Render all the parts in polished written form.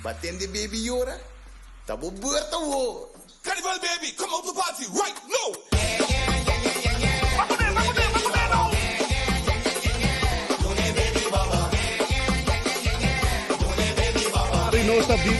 Batende baby yora, ta bo beurt awo. Carnival baby, come out to party right now. Nos ta bi.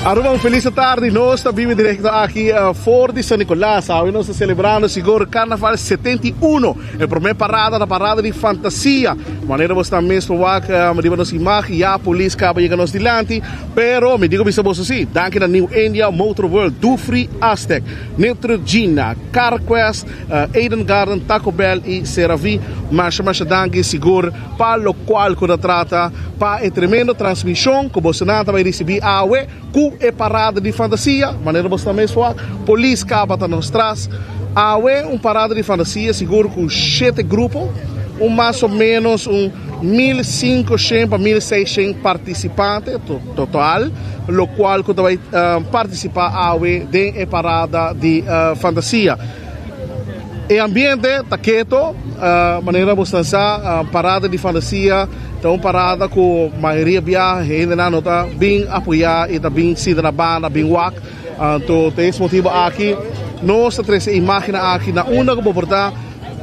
Aruba un feliz tarde. Nos ta bibi directo aki uh, for di San Nicolas. Awe nos ta celebrando sigur Carnaval 71. E prome parada ta parada di fantasia. Manera bo sta mes por wak um, riba nos imagen ya polis caba yega nos dilanti. Pero mi digo bisa boso si, danki na New India, Motor World, Dufry, Aztec, Neutrogena, CarQuest, Eden Garden, Taco Bell y CeraVe. Masha masha danki sigur pa locual cu ta trata pa e tremendo transmision cu bosonan ta bay ricibi awe cu e parada di fantasia. Manera boso ta mes wak, polis caba ta nos tras. Awe un parada di fantasia sigur cu shete grupo, un mas o menos un 1500 pa 1600 participante total, locual cu ta bay participa awe den e parada di fantasia. E ambiente ta keto, manera bo ta sa, parada di fantasia ta un parada cu mayoria bia hendenan no ta bin apoya y ta bin sinta na banda, bin wak. Anto ta es motibo aki nos ta trece e imagennan aki na unda cu bo por ta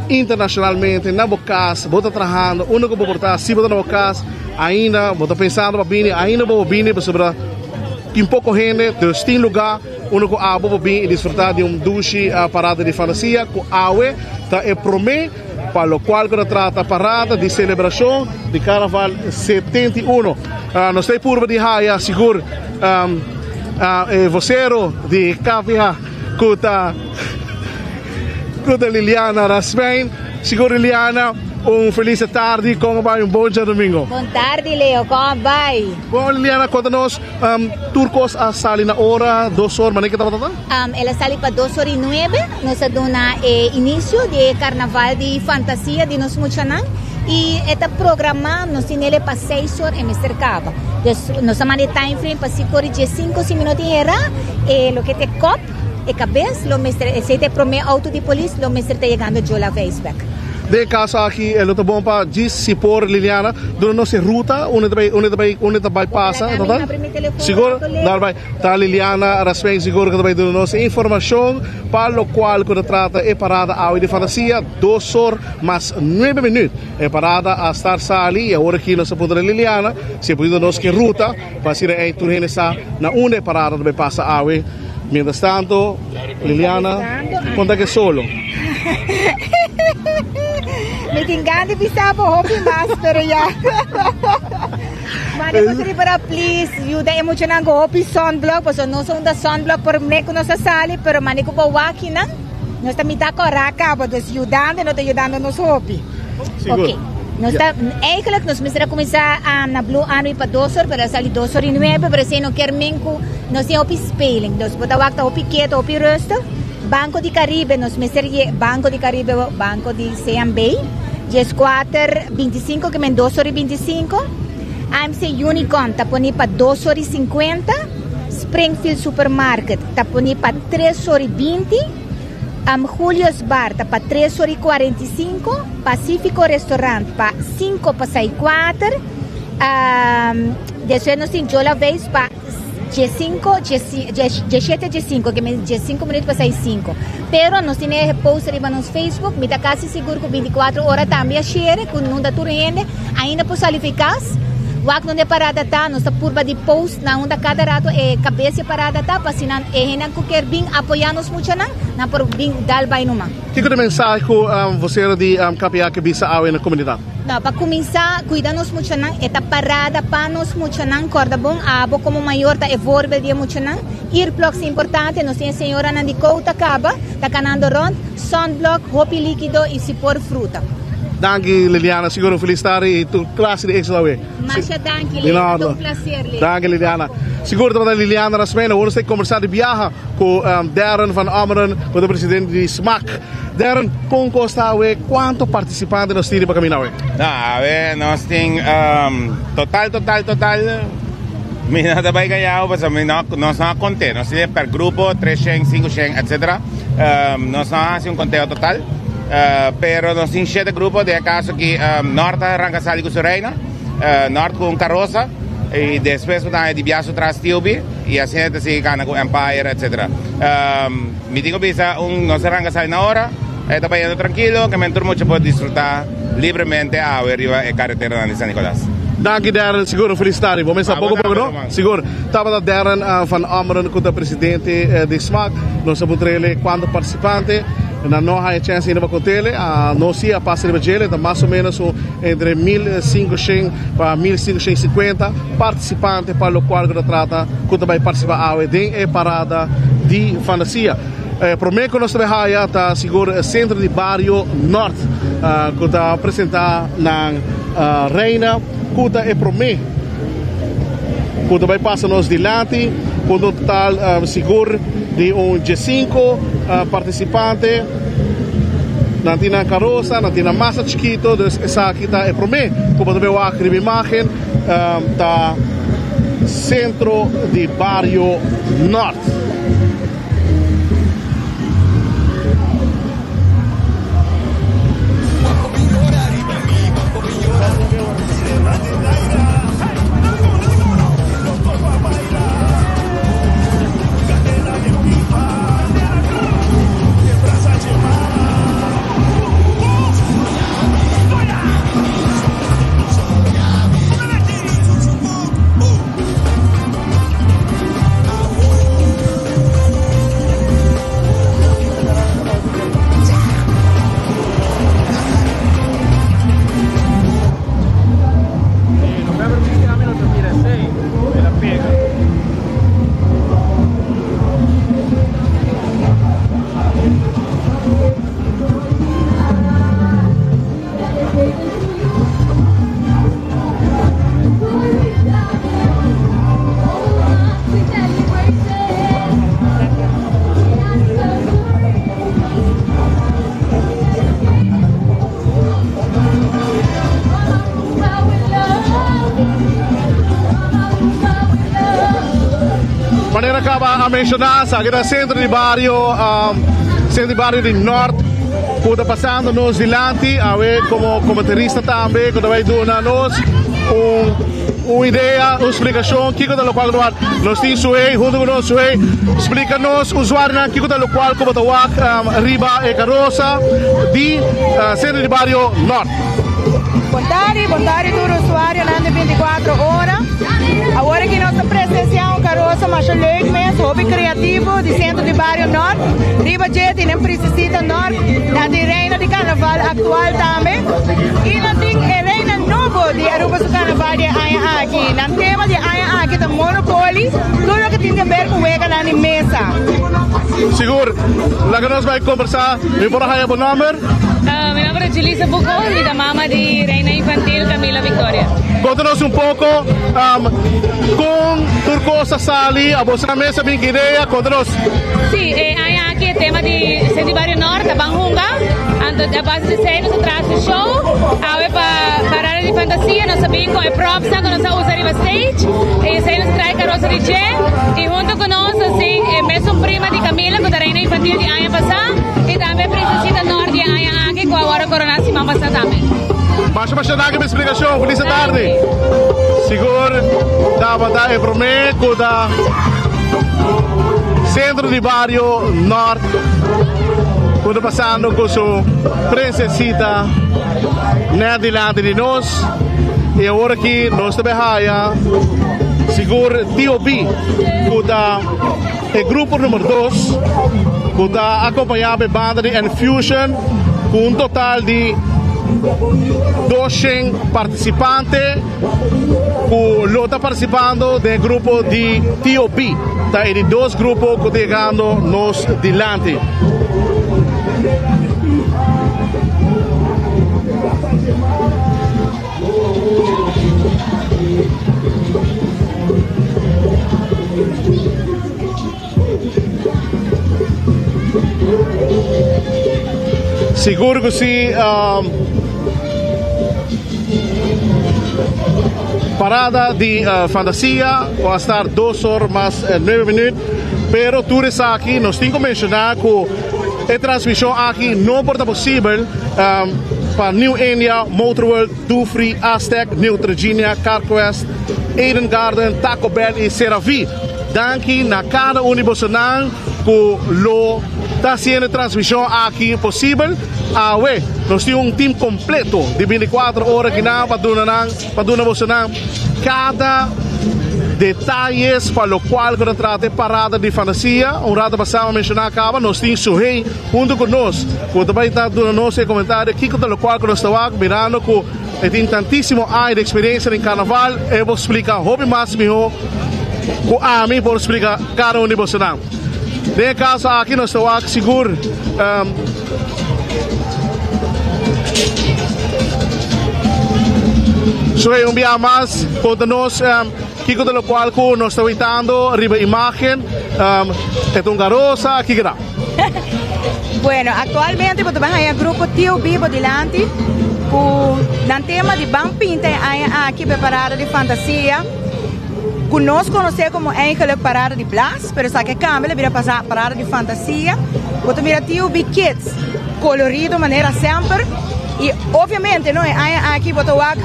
internacionalmente, na bo cas, bo ta trahando, unda cu bo por ta, si bo ta na bo cas ainda bo ta pensando pa bini, ainda bo por bini pasobra tin poco hende, dus tin lugar unda cu abo por bini y disfruta di un dushi parada di fantasia cu awe ta e prome pa locual cu ta trata parada di celebracion di Carnaval 71. Nos ta e purba di haya sigur e vocero di KPA cu ta cu ta Liliana Rasmijn. Sigur Liliana, un feliz tardi, con a bay? Un bon djadomingo. Bon tardi Leo, con a bay? Bon Liliana, conta nos tur cos a sali na ora, dos or, manera ke tabata ta? El a sali pa dos or y nuebe, nos a duna e inicio di e carnaval di fantasia di nos muchanan y e ta programa, nos tin ele pa seis or e mester caba. Dus nos a manda e time frame pa cinco or y diescinco, si mi no tin hera, e loke ta e kop, e cabes lo mester, esey ta e prome auto di polis lo mester ta yegando Jola Weisbeck. Den e caso aki e lo ta bon pa djis si por Liliana duna nos e ruta unda ta bay unda ta bay unda ta bay pasa Bo ta laga mi habri mi telefoon Sigur rato Leo. Dal bay ta Liliana Rasmijn sigur cu ta bay duna nos e informacion pa locual cu ta trata e parada awe di fantasia dos or mas nuebe minuut e parada a start sali y awor aki nos a puntra Liliana si e por duna nos ki ruta Pa asina ei tur hende sa na unda e parada ta bay pasa awe. Mientras tanto, Liliana, con ta ke solo? Mi tin gana di bisa bo hopi mas, pero ya. Mane bo riba please, yuda e muchanan ku hopi sunblock, pasobra nos a unda sunblock por me ku nos a sali, pero mane ku bo wak kinan, nos ta mitá kòrá kaba, dus yudando no ta yudando nos hopi. Sigur. Ok. Nos ta, eigenlijk nos mester a cuminsa na Blue Army pa dos or, pero a sali dos or y nuebe, pero esey no kier men cu nos tin hopi speling. Dus bo ta wak ta hopi keto, hopi rustig. Banco di Caribe, nos mester ye, Banco di Caribe, Banco di CMB, dieskuater bintisinco, ke men dos or y bintisinco. AMC Unicom ta poni pa dos or y sinkuenta. Springfield Supermarket ta poni pa tres or y binti. Julio's Bar ta pa tres ora y cuarenta y cinco, Pacifico Restaurant pa cinco pasá y cuater, despues nos tin Jola Veis pa diescinco, diesshete diescinco, ke men diescinco minuut pasá y cinco. Pero nos tin e post riba nos Facebook, mi ta casi sigur cu binticuatro ora tambe a shere, cu nunda tur hende ainda por sali fi cas, wak donde e parada ta, nos ta purba di post. Na unda kada rato e kabes e parada ta pa asina e hendenan ku kier bin apoyá nos muchanan, nan por bin dal bai numa. Kiko ta e mensahe ku vosero di KPA ke bisa awe na komunidat? No, pa kuminsá kuida nos muchanan, e ta parada pa nos muchanan, kòrda bon, abo komo mayor ta e voorbeeld di e muchanan. Earplugs ta importante, nos tin e señoranan di kou ta kaba, ta kanando rònt, sunblock, hopi líkido i si por fruta. Danki Liliana, sigur un felis tardi i tur klase di éksito awe. Masha danki Leo, ta un placer Leo. Danki Liliana. Sigur tabata Liliana Rasmijn. Awor nos ta kombersá di biaha ku Darren van Ommeren, ku ta presidente di smac. Darren, kon kos ta awe? Kuantu partisipante nos tin riba kaminda awe? No, awe nos tin total, total, total. Mi no ta bai gaña bo pasobra mi no nos no a konté. Nos tin per grupo 300, 500 etcetera. Nos no a hasi un konteo total. Pero nos tin shete grupo den e kaso aki Nort a ranka sali ku su reina, Nort ku un karosa i despues bo ta haña di biaso tras Tilby i asina ta sigui kana ku Empire etcetera. Mi tin ku bisa un nos a ranka sali na ora, e ta bayendo trankilo, ke men tur mucha por disfruta libremente awe riba e kareteranan di San Nicolas. Danki Darren, sigur un felis tardi. Bo mester poko poko no? Sigur. Tabata Darren van Ommeren ku ta presidente di smak. Nos a puntr'ele kuantu partisipante. Nan no haña chèns ainda pa kont'ele. Nos si a pasa riba djele, ta mas o ménos un entre 1500 pa 1550 partisipante pa lokual ku ta trata ku ta bai partisipá awe den e parada di fantasia. E promé ku nos ta bai haya ta sigur Sentro di Bario Nort ku ta presentá nan Reina ku ta e promé ku ta bai pasa nos dilanti ku un total sigur di un diesinko partisipante. Nan tin nan karosa, nan tin nan masa chikito, dus esaki ta e promé ku bo ta bai wak riba imágen ta Sentro di Bario Nort. Manera caba a menciona, sa ta centro di bario, centro di bario di Noord, cu ta pasando nos dilanti, awe como comentarista tambe, cu ta bay duna nos un un idea, un splicacion, kico ta locual cu ta wak. Nos tin Suhey hunto cu nos. Suhey, splica nos usuarionan kico ta locual cu bo ta wak riba e carosa di Centro di Bario Noord. Bon tardi, bon tardi tur usuarionan di 24 ora. Awor aki nos ta presencia un carosa masha leuk mes, hopi creativo di Centro di Bario Noord. Riba dje tin e Princesita Noord, nan tin Reina di Carnaval actual tambe. Y nan tin e Reina nobo di Aruba su Carnaval di e aña aki. Nan tema di e aña aki ta Monopoly, tur loke tin di ber cu weganan di mesa. Sigur, laga nos bay conversa. Mi por a haya bo nomber? Mi nomber ta Julissa Bucco, mi ta mama di Reina Infantil Camila Victoria. Conta nos un poco con tur cos a sali, abo sa mes a bin ki idea, conta nos. Si, e aña aki e tema di Centro di Bario Nort ta Ban Hunga, anto a base di esey nos a traha su show, awe pa Parada di Fantasia nos a bin con e propsnan cu nos a usa riba stage, y esey nos a traha e carosa di dje, y hunto cu nos nos tin e mesun prima di Camila cu ta Reina Infantil di aña pasa, y tambe Princesita Nort di e aña aki cu a worde corona siman pasa tambe. Masha masha danki pa e splicacion, feliz tarde. Sigur tabata e prome cu ta Centro di Bario Nort cu ta pasando cu su princesita net dilanti di nos y awor aki nos ta bay haya sigur TOB cu ta e grupo numero dos cu ta acompaña pa e banda di Enfusion cu un total di 200 participante cu lo ta participando den e grupo di TOB. Ta e di dos grupo cu ta yegando nos dilanti. Sigur cu si. Parada di Fantasia cu a start dos or mas nuebe minuut, pero tur esaki nos tin cu menciona cu e transmision aki no por ta posibel pa New India, Motorworld, Dufry, Aztec, Neutrogena, Carquest, Eden Garden, Taco Bell y CeraVe. Danki na cada un di bosonan cu lo ta haciendo e transmision aki posibel. Awe nos tin un team completo di binticuatro ora akinan pa duna nan pa duna bosonan cada detayes pa locual cu ta trata e parada di fantasia. Un rato pasa mi a menciona caba nos tin Suhey hunto cu nos cu ta bay ta duna nos e comentario kico ta locual cu nos ta wak mirando cu e tin tantisimo aña di experiencia den carnaval e por splica hopi mas miho cu ami por splica cada un di bosonan. Den e caso aki nos ta wak sigur. Soe un bia mas konta nos kiko ta lokual ku nos ta witando riba imagen. E ta un karosa, kiko ta? Bueno, aktualmente bo ta bai haña grupo Tio Bibo dilanti ku nan tema di Ban Pinta e aña aki pa e parada di fantasia ku nos konosé komo eigenlijk parada di Blas. Pero esaki a cambia, el a bira pasa parada di fantasia. Bo ta mira TUB Kids colorido manera semper. Y obviamente no, e aña aki bo ta wak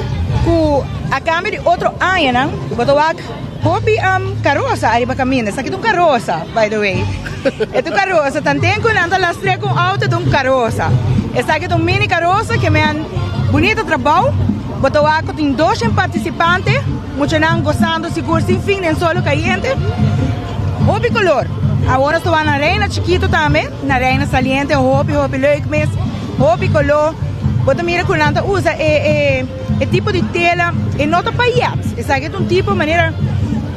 cu a cambio di otro añanan, bo ta wak hopi carosa ariba caminda. Esaki ta un carosa, by the way. E ta un carosa, tanten cu nan ta lastre cu un auto ta un carosa. Esaki ta un mini carosa ke men bunita trabou. Bo ta wak cu tin 200 participante. Muchanan gozando sigur sin fin den solo cayente. Hopi color. Awor nos ta wak na Reina Chikito tambe, na Reina Saliente, hopi hopi leuk mes. Hopi color. Bo ta mira cu nan ta usa e e e tipo di tela, e no ta payet. Esaki ta un tipo manera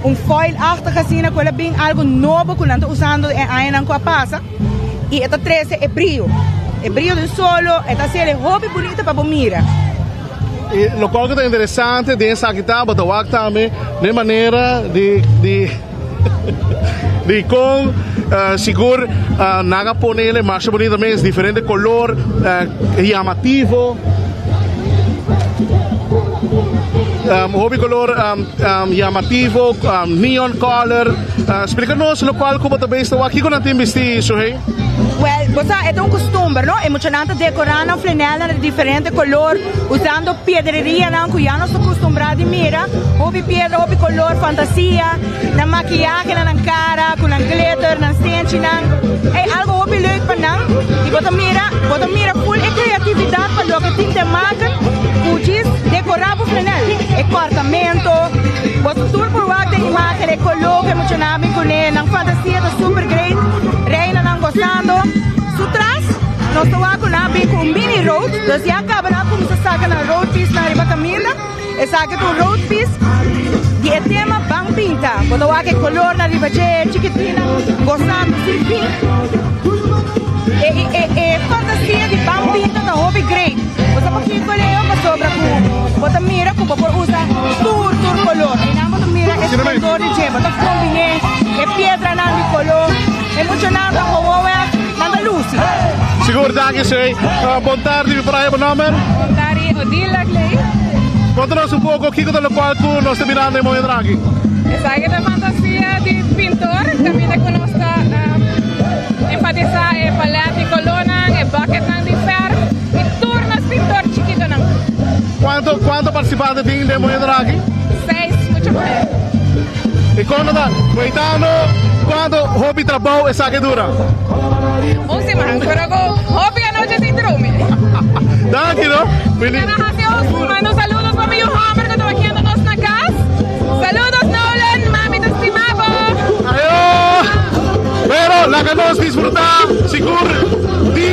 un foil-achtig asina cu el a bin algo nobo cu nan ta usando e añanan cu a pasa. Y e ta trece e brio. E brio den solo, e ta haciel hopi bunita pa bo mira. E lokual ku ta interesante den esaki ta bo ta wak tambe den manera di di di kon sigur nan a pone el masha bunita mes diferente kolor yamativo hopi kolor yamativo neon color splika nos lokual ku bo ta bes ta wak kiko nan tin bisti Suhey? Well, bo sa, e ta un costumber, no? E muchanan ta decorá nan flanelnan di diferente color, usando piedrerianan cu ya nos ta costumbrá di mira. Hopi piedra, hopi color, fantasia, nan maquiyahe na nan cara, cu nan glitter, nan stenchinan. Ey, algo hopi leuk pa nan. Y bo ta mira, bo ta mira full e creatividad pa loke tin te maken cu djis decorá bo flanel. E cortamento, bo tur por wak den imagen, e color cu e muchanan a bin cune, nan fantasia ta super great. Reinanan gozando. Su tras, nos ta wak ku nan a bin ku un mini road, dus ya kaba nan a kuminsá saka nan road piece nan riba kaminda. Esaki ta un road piece di e tema Ban Pinta. Bo ta wak e kolornan riba dje, chikitinnan gozando sin fin. E e e fantasia di Ban Pinta ta hopi great. Bo sa pakiko Leo? Pasobra ku bo ta mira ku bo por usa tur tur kolor. Einan bo ta mira e splendor di dje. Bo ta kombiné e piedranan di kolor. E muchanan ta gewoon weg, nan ta luci. Sigur, danki Sey. Bon tardi, mi por haya bo nomber? Bon tardi, Odila Clay. Conta nos un poco kico ta locual cu nos ta mirando e momento aki. Esaki ta fantasia di pintor, caminda cu nos ta enfatisa e palet di colornan, e bucketnan di verf y tur nos pintor chikitonan. Cuanto, cuanto participante tin den e momento aki? Seis mucha muher. Y con no ta weitando cuanto hopi trabou esaki dura? Un siman, pero cu hopi anochi sin drumi. Danki no. Feliz. Manda haci un, manda un saludos pa mi yu homber cu ta wakiendo nos na cas. Saludos Nolan, mami ta stima bo. Ayo! Pero laga nos disfruta sigur di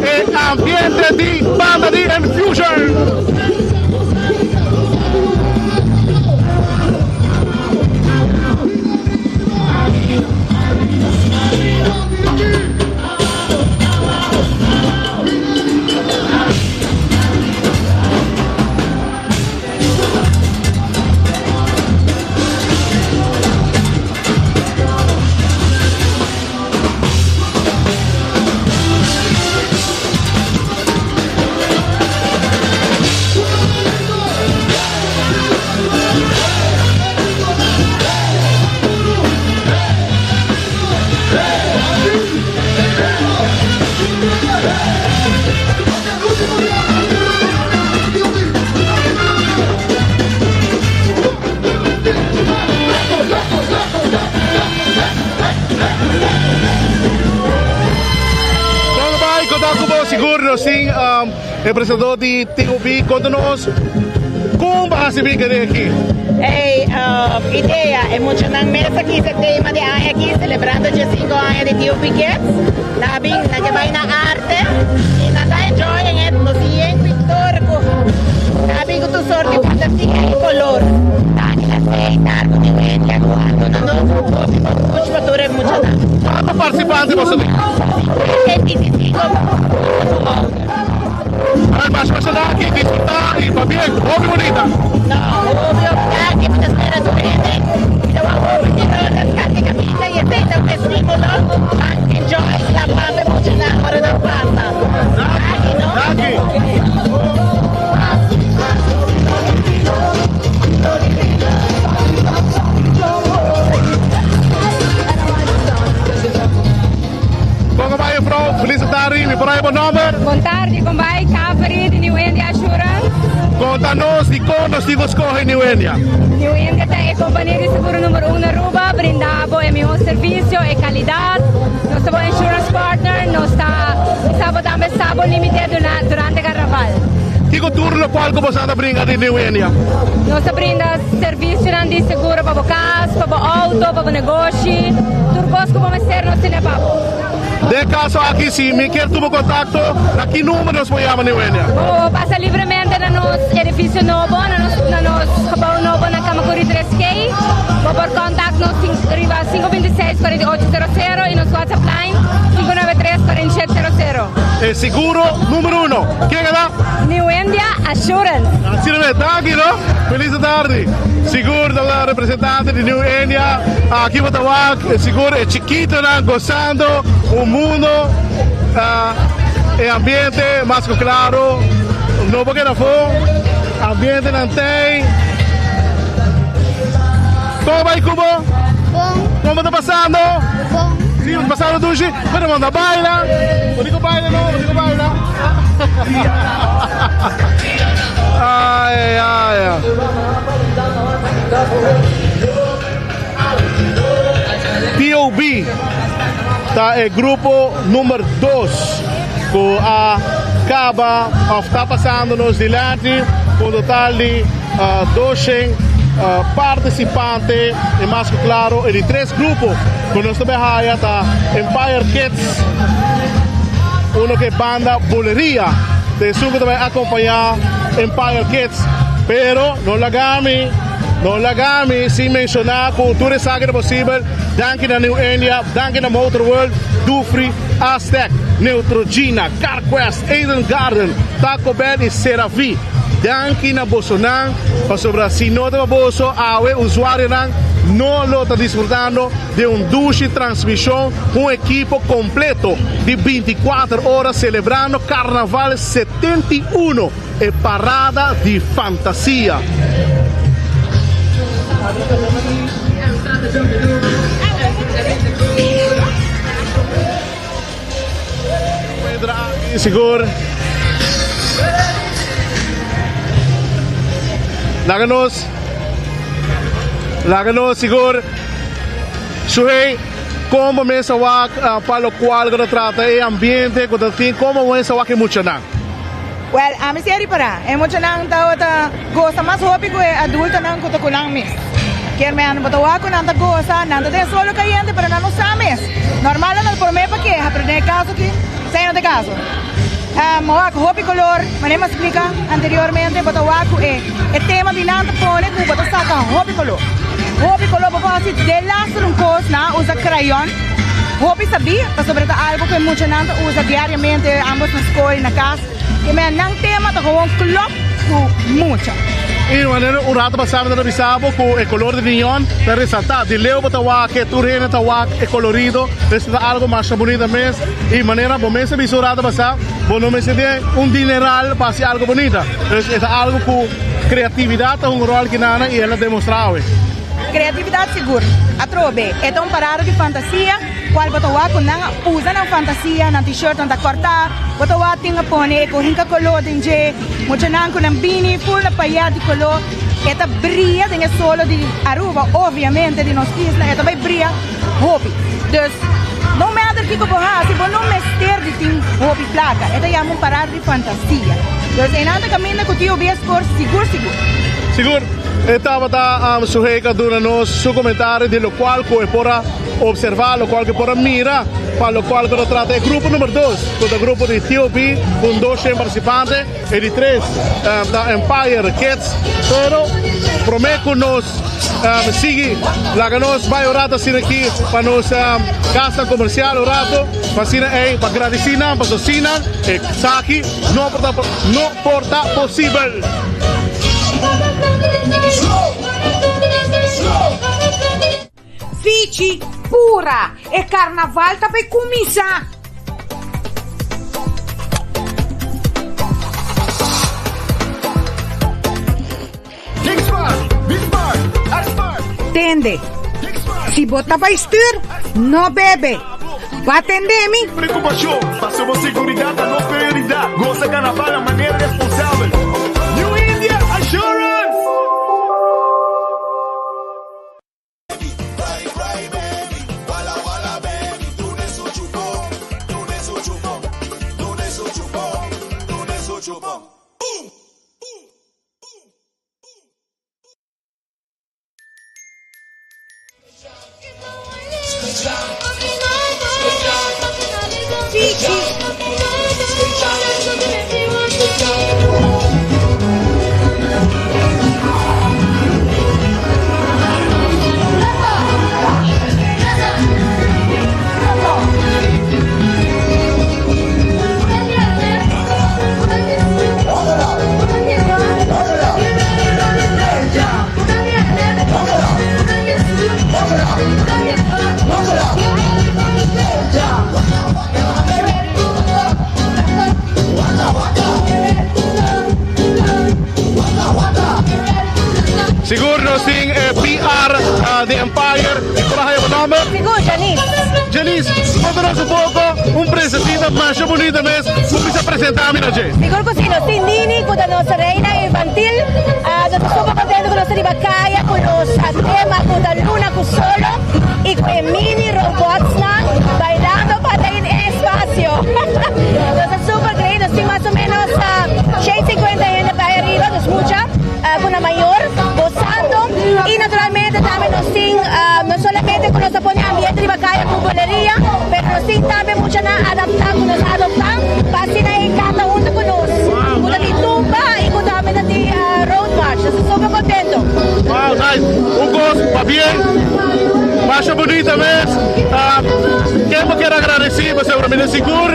e ambiente di banda di Enfusion. Sigur nos tin e presentador di TOB konta nos kon bo a hasi bin kere aki. Ey, idea, e muchanan mes a kisa tema di aña aki, celebrando diescinco aña di TOB Kids. Nan a bin, nan ke bai na arte y nan ta enjoying it. Nos tin yen pintor cu nan a bin cu tur soort di fantasia y color. Mucho pa tur e muchanan. Cuanto participante boso tin? 25. Ay, mas boso ta aki disfruta y pabien, hopi bunita. No, obvio, danki, mi ta spera tur hende. Mi ta wak hopi di rodas casi caminda y esey ta un estimulo pa enjoy la pampa e muchanan ora nan pasa. Danki, no? Danki. Kon bai juffrouw? Feliz tardi, mi por haya bo nomber? Bon tardi, kon bai? Kaveri di New India Assurance. Konta nos dikon nos tin ku skohe New India? New India ta e kompania di seguro number uno na Aruba, brinda bo e mihó servisio, e kalidat. Nos ta bo insurance partner, nos ta bisa bo tambe sa bo limite durante karnaval. Kiko tur lokual ku boso ta brinda di New India? Nos ta brinda servisionan di seguro pa bo kas, pa bo outo, pa bo negoshi. Tur kos ku bo mester nos tene pa bo. Den kaso aki si mi kier tuma kontakto, na ki number nos por yama New India? Bo pasa libremente na nos edifisio nobo, na nos na nos gebou nobo na Kamakuri 3 Kei. Bo por kontak nos riba 526 4800 i nos WhatsApp line 593 4700. E seguro numero uno. Ken a da? New India Assurance. Asina mes, danki no. Feliz tardi. Sigur ta representante di New India. Aki bo ta wak, sigur e chikitonan gozando un mundo e ambiente mas ku klaro. No por keda afó. Ambientenan tei. Kon bai ku bo? Bon. Kon bo ta pasando? Bon. Si, bo ta pasando dushi? Pero bo no baila. Bo di ku baila no, bo di ku baila. Ay, ay, ay. TOB ta e grupo number 2 ku a kaba of ta pasando nos dilanti ku un total di 200 participante y mas cu claro e di tres grupo cu nos ta bay haya ta Empire Kids uno cu e banda Buleria ta esun cu ta bay acompaña Empire Kids pero no laga mi no laga mi sin menciona cu tur esaki ta posibel danki na New India danki na Motor World Dufry Aztec Neutrogena Carquest Eden Garden Taco Bell y Seravi. Danki na bosonan, pasobra si no ta pa boso, awe usuarionan no lo ta disfrutando di un dushi transmishon ku un ekipo kompleto di bintikuater ora selebrando Karnaval 71, e parada di fantasia. Sigur. Laga nos. Laga nos sigur. Suhey, kon bo mester wak pa lokual ku ta trata e ambiente ku ta tin, kon bo mester wak e muchanan? Wèl, ami si a ripará, e muchanan tabata gosa mas hopi ku e adultonan ku ta ku nan mes. Kier men, bo ta wak ku nan ta gosa, nan ta den solo kayente, pero nan no sa mes. Normal nan ta promé pa keha, pero den e kaso aki, esei no ta e kaso. Bo wak hopi kolor, manera mi a splika anteriormente, bo ta wak ku e e tema di nan ta pone ku bo ta saka hopi kolor. Hopi kolor, bo por hasi delaster un kos, nan a usa krayon. Hopi sabí, pasobra ta algo ku e muchanan ta usa diariamente, ambos na skol i na kas. Ke men nan tema ta gewoon klòp ku mucha. I manera un rato pasá mi ta bisa bo ku e kolor di neon ta resaltá. Di leu bo ta wak e, tur hende ta wak e kolorido. Esei ta algo masha bunita mes. I manera bo mes a bisa un rato pasá, bo no mester den un dineral pa hasi algo bunita. Dus e ta algo ku kreatividat ta hunga un ròl kinana i el a demostrá awe. Kreatividat sigur. Atrobe, e ta un parada di fantasia, kual bo ta wak ku nan a usa nan fantasia, nan t-shirtnan ta kòrtá, bo ta wak tin a pone e kohinka koló den dje, muchanan ku nan bini ful na payèt di koló, e ta bria den e solo di Aruba, obviamente di nos isla, e ta bai bria hopi. Dus. No matter kiko bo hasi, bo no mester di tin hopi plaka. E ta yama un parada di fantasia. Dus einan ta kaminda ku TOB a score sigur sigur. Sigur, e tabata Suhey ku a duna nos su komentario di lokual ku e por a observá, lokual ku e por a mira pa lokual ku ta trata e grupo number dos, ku ta grupo di TOB ku un 200 partisipante, e di tres ta Empire Kids. Pero promé ku nos sigui, laga nos bai un rato asina aki pa nos kasnan komersial un rato, pa asina ei pa gradisí nan pasobra sin nan esaki no por ta no por ta posibel. Fichi pura! E karnaval ta bai kuminsá! Tende, si bo ta bai stuur, no bebe. Bo a tende mi? Preocupacion, paso bo seguridad ta nos prioridad. Goza carnaval na manera responsabel. New India Assurance! Sigur nos tin e PR di Empire. Y por ahí bo nomber? Sigur, Janice. Janice, conta nos un poco, un princesita masha bonita mes, cuminsa presenta mi na dje. Sigur cu si, nos tin Nini cu ta nos reina infantil. Nos ta super contento cu nos ta riba caya cu nos tema cu ta luna cu solo y cu e mini robotsnan bailando pa ta in e espacio. Nos ta super great, nos tin mas o menos 150 hende pa ariba, nos mucha cu na mayor gozando y naturalmente tambe nos tin no solamente cu nos ta pone ambiente riba caya cu boleria, pero nos tin tambe muchanan adapta cu nos a adopta pa asina e canta hunto cu nos, cu ta di tumba y cu tambe ta di road march. Nos ta super contento. Wow, nice. Un cos pabien. Masha bunita mes. Ken bo kier agradeci? Pasobra mi ta sigur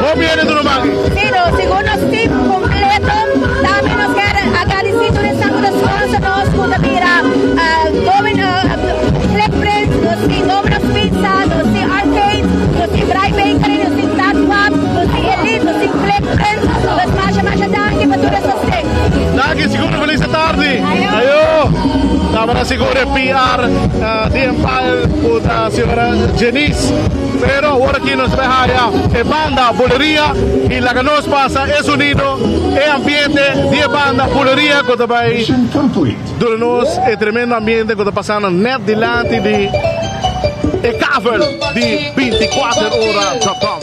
hopi hende ta ruman. Si, no, sigur nos team completo. Tambe nos kier agradeci tur esnan cu ta sponsor nos, cu ta bira Domino, Click Print, nos tin Domino's Pizza, nos tin Arcade, nos tin Bright Bakery, nos tin Tat Pap, nos tin Elite, nos tin Click Print. Pues masha masha danki pa tur e sosten. Danki, sigur un feliz tardi. Ayo. Tabata sigur e PR di Empire cu ta señora Janice. Pero awor aki nos ta haya e banda Buleria y laga nos pasa e sonido, e ambiente di e banda Buleria cu ta bay duna nos e tremendo ambiente cu ta pasando net dilanti di e kavel di 24 ora dot com.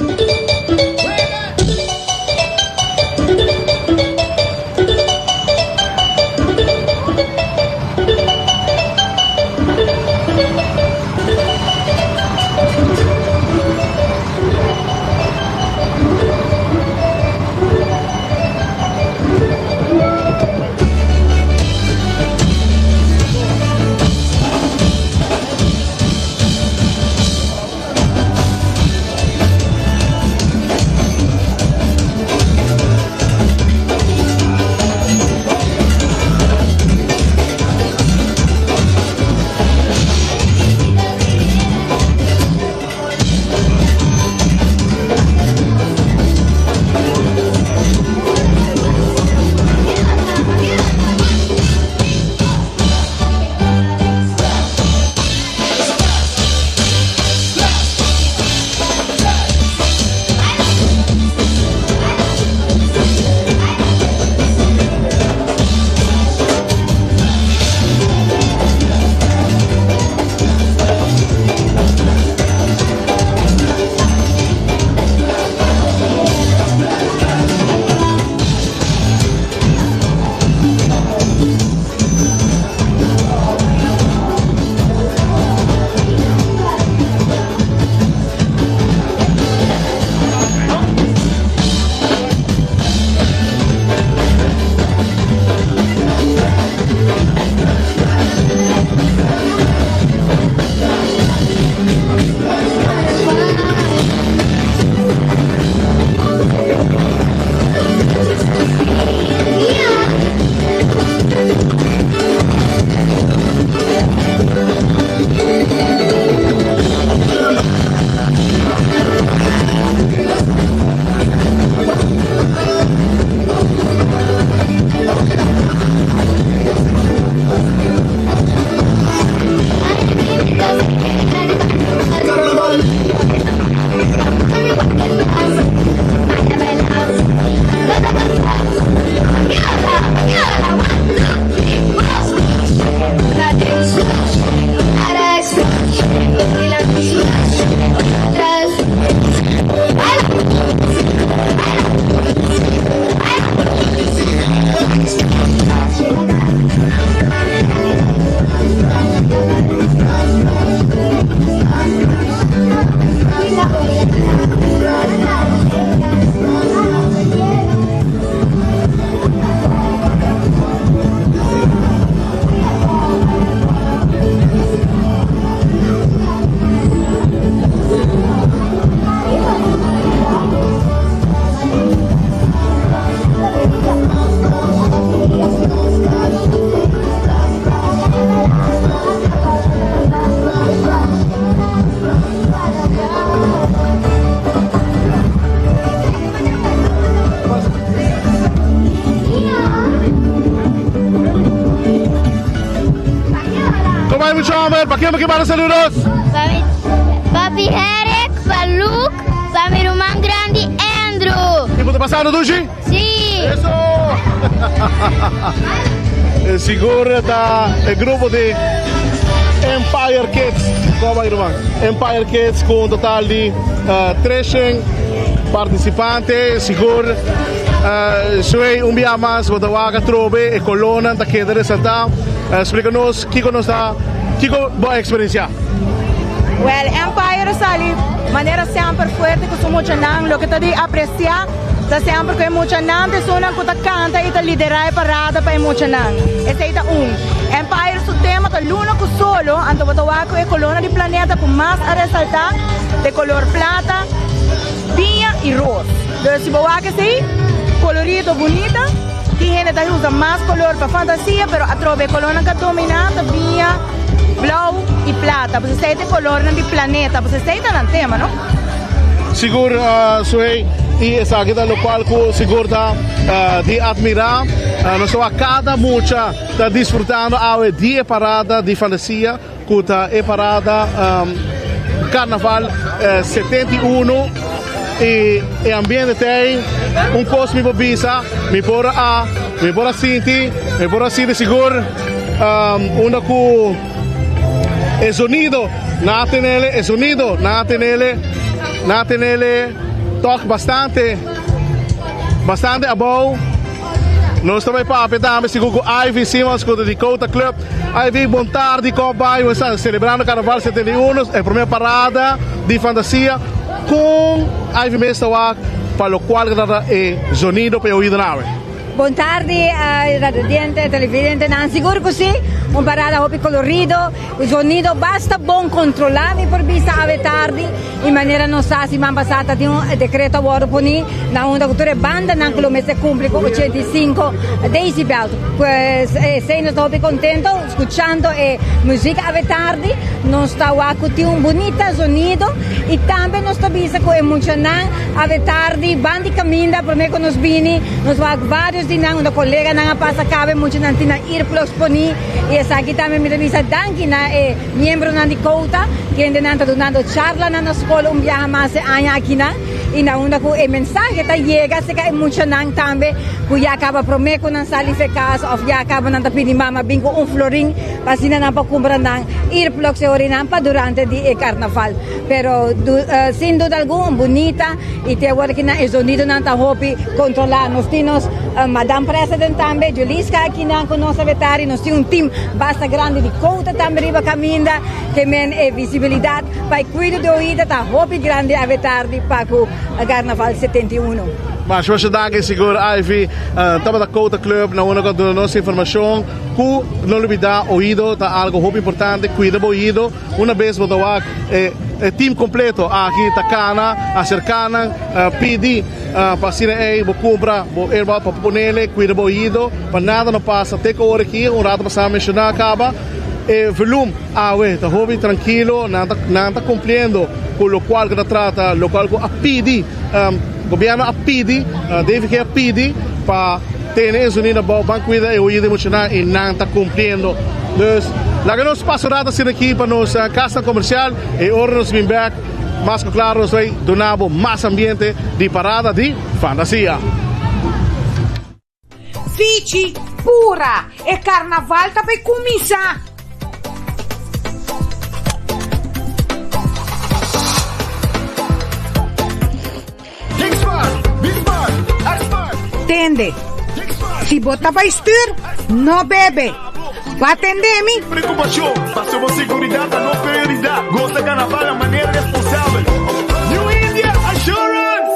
Pa ken bo ke manda saludos? Pa mi papi Eric, pa Luke, pa mi ruman grandi Andrew. I bo ta pasando dushi? Si! Eso! Sigur ta e grupo di Empire Kids. Kom bai ruman. Empire Kids ku un total di 300 partisipante. Sigur Shuey un bia mas bo ta wak atrobe e kolónan ta keda resaltá. Splika nos kiko nos ta kiko bo a eksperensiá. Wèl, Empire a sali manera semper fuerte ku su muchanan. Loke ta di apresiá ta semper ku e muchanan ta esunnan ku ta kanta i ta liderá e parada pa e muchanan. Esei ta un. Empire su tema ta luna ku solo, anto bo ta wak ku e kolónan di planeta ku mas a resaltá ta e kolor plata, piña i ros. Dus si bo wak esei, kolorido bunita, tin hende ta usa mas kolor pa fantasia, pero atrobe e kolornan ka dominá ta biña, blou i plata. Pues esei ta e kolornan di planeta. Pues esei ta nan tema, no? Sigur, Suhey, i esaki ta lokual ku sigur ta di atmirá. Nos ta wak kada mucha ta disfrutando awe di e parada di fantasia. Ku ta e parada Karnaval 71 i e ambiente ta ei un kos mi por bisa mi por a mi por a sinti mi por a sinti sigur unda ku e zonido nan a tenele e zonido nan a tenele nan a tenele tòg bastante bastante abou. Nos ta bai papia tambe sigur ku Ivy Simons ku ta di Kota Club. Ivy, bon tardi, kon bai? Bo sta selebrando Karnaval 71, e prome parada di fantasia. Kon Ivy mes ta wak pa lokual ku ta trata e zonido pa e oidonan awe? Bon tardi radioaudiente, televidentenan. Sigur ku si, un parada hopi kolorido, zonido basta bon kontrolá mi por bisa awe tardi. I manera nos sa siman pasá ta tin un dekreto a wòrdu poní na unda ku tur e bandanan ku lo mester kumpli ku 85 decibel. Pues esei nos ta hopi kontento skuchando e muzik awe tardi. Nos ta wak ku tin un bunita zonido i tambe nos ta bisa ku e muchanan awe tardi ban di kaminda promé ku nos bini nos wak vários di nan unda koleganan a pasa kaba e muchanan tin nan earplugs poní i esaki tambe mi ta bisa danki na e Miembronan di Kouta, kendenan ta dunando charlanan na skol un biaha mas e aña akinan i na unda ku e mensahe ta yega serka e muchanan tambe ku ya kaba promé ku nan sali fe kas òf ya kaba nan ta pidi mama bin ku un florin pa asina nan por kumpra nan earplugs e orinan pa durante di e karnaval. Pero sin duda algun un bunita i te awor kinan e zonidonan ta hopi kontrolá. Nos tin nos Madam President tambe, Juliska akinan ku nos a betari, nos tin un team basta grandi di kouta tambe riba kaminda ke men e visibilidat pa e kuido di oida ta hopi grandi awe tardi pa ku Karnaval 71. Masha masha danki sigur Ivy. Tabata Kouta Club na unda ku a duna nos informashon ku no lubida oido ta algo hopi importante, kuida bo oido. Una bes bo ta wak e team completo aki ta cana acerca nan pidi pa asina ey bo cumpra bo earbud pa ponele cuida bo oido pa nada no pasa te cu ora aki un rato pasa menciona caba e volum awe ta hopi trankilo nan ta nan ta cumpliendo cu locual cu ta trata locual cu a pidi gobierno a pidi DVG a pidi pa Tene e zonido abou, ban cuida e oido emocional y nan ta cumpliendo. Dus, laga nos pasa un rato asina aki pa nos casnan comercial y ora nos bin bek, mas cu claro nos bay duna bo mas ambiente di parada di fantasia. Fichi, pura! E carnaval ta bay cuminsa! Tende, si bo ta bai stuur, no bebe. Bo a tende mi? Preocupacion, paso bo seguridad ta nos prioridad. Goza carnaval na manera responsabel. New India Assurance!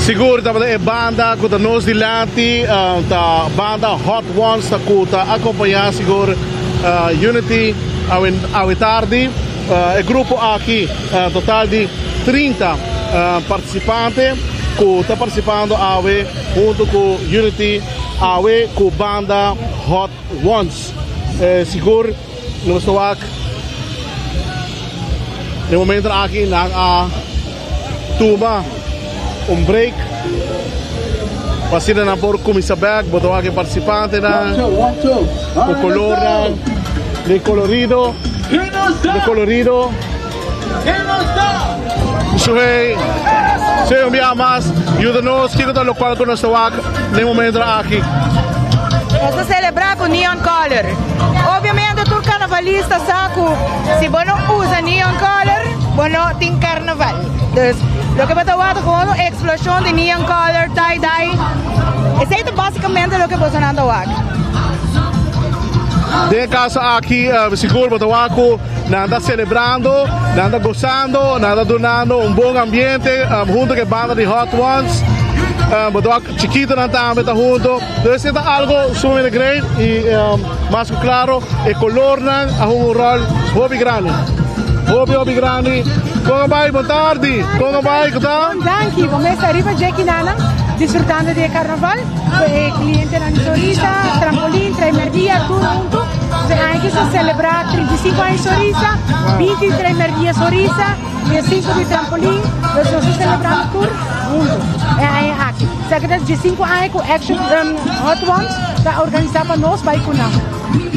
Sigur tabata e banda ku ta nos dilanti, ta banda Hot Ones ta ku ta akompañá sigur Unity awe tardi. E grupo aki total di 30 partisipante ku ta partisipando awe huntu ku Unity awe ku banda Hot Ones. Sigur nos ta wak den momento aki nan a tuma un break pa asina nan por cuminsa bek. Bo ta wak e participantenan cu colornan di colorido, di colorido. Suhey, Suhey un biaha mas yuda nos kico ta locual cu nos ta wak den momento aki. Nos ta celebra cu neon color. Obviamente tur carnavalista sa cu si bo no usa neon color, bo no tin carnaval. Dus loke bo ta wak ta gewoon un explosion di neon color, tie dye. Esey ta basicamente loke bosonan ta wak. Den e caso aki sigur bo ta wak cu Nan ta celebrando, nan ta gozando, nan ta dunando un bon ambiente hunto cu e banda di Hot Ones. Bo ta wak chikitonan tambe ta hunto. Entonces e ta algo sumamente great y mas cu claro e colornan a hunga un rol hopi grandi. Hopi hopi grandi. Con a bay? Bon tardi. Con a bay? Cu ta? Bon danki. Bo mes ta riba dje kinanan disfrutando di e carnaval. Cu e clientenan di Sorisa, Trampolin, Traimerdia tur hunto. Entonces aña aki sa celebra 35 aña Sorisa, 20 di Traimerdia Sorisa y e 5 di Trampolin. Entonces nos ta celebrando tur hunto e aña aki. Esaki ta 15 aña cu Action Hot Ones ta organisa pa nos bay cu nan.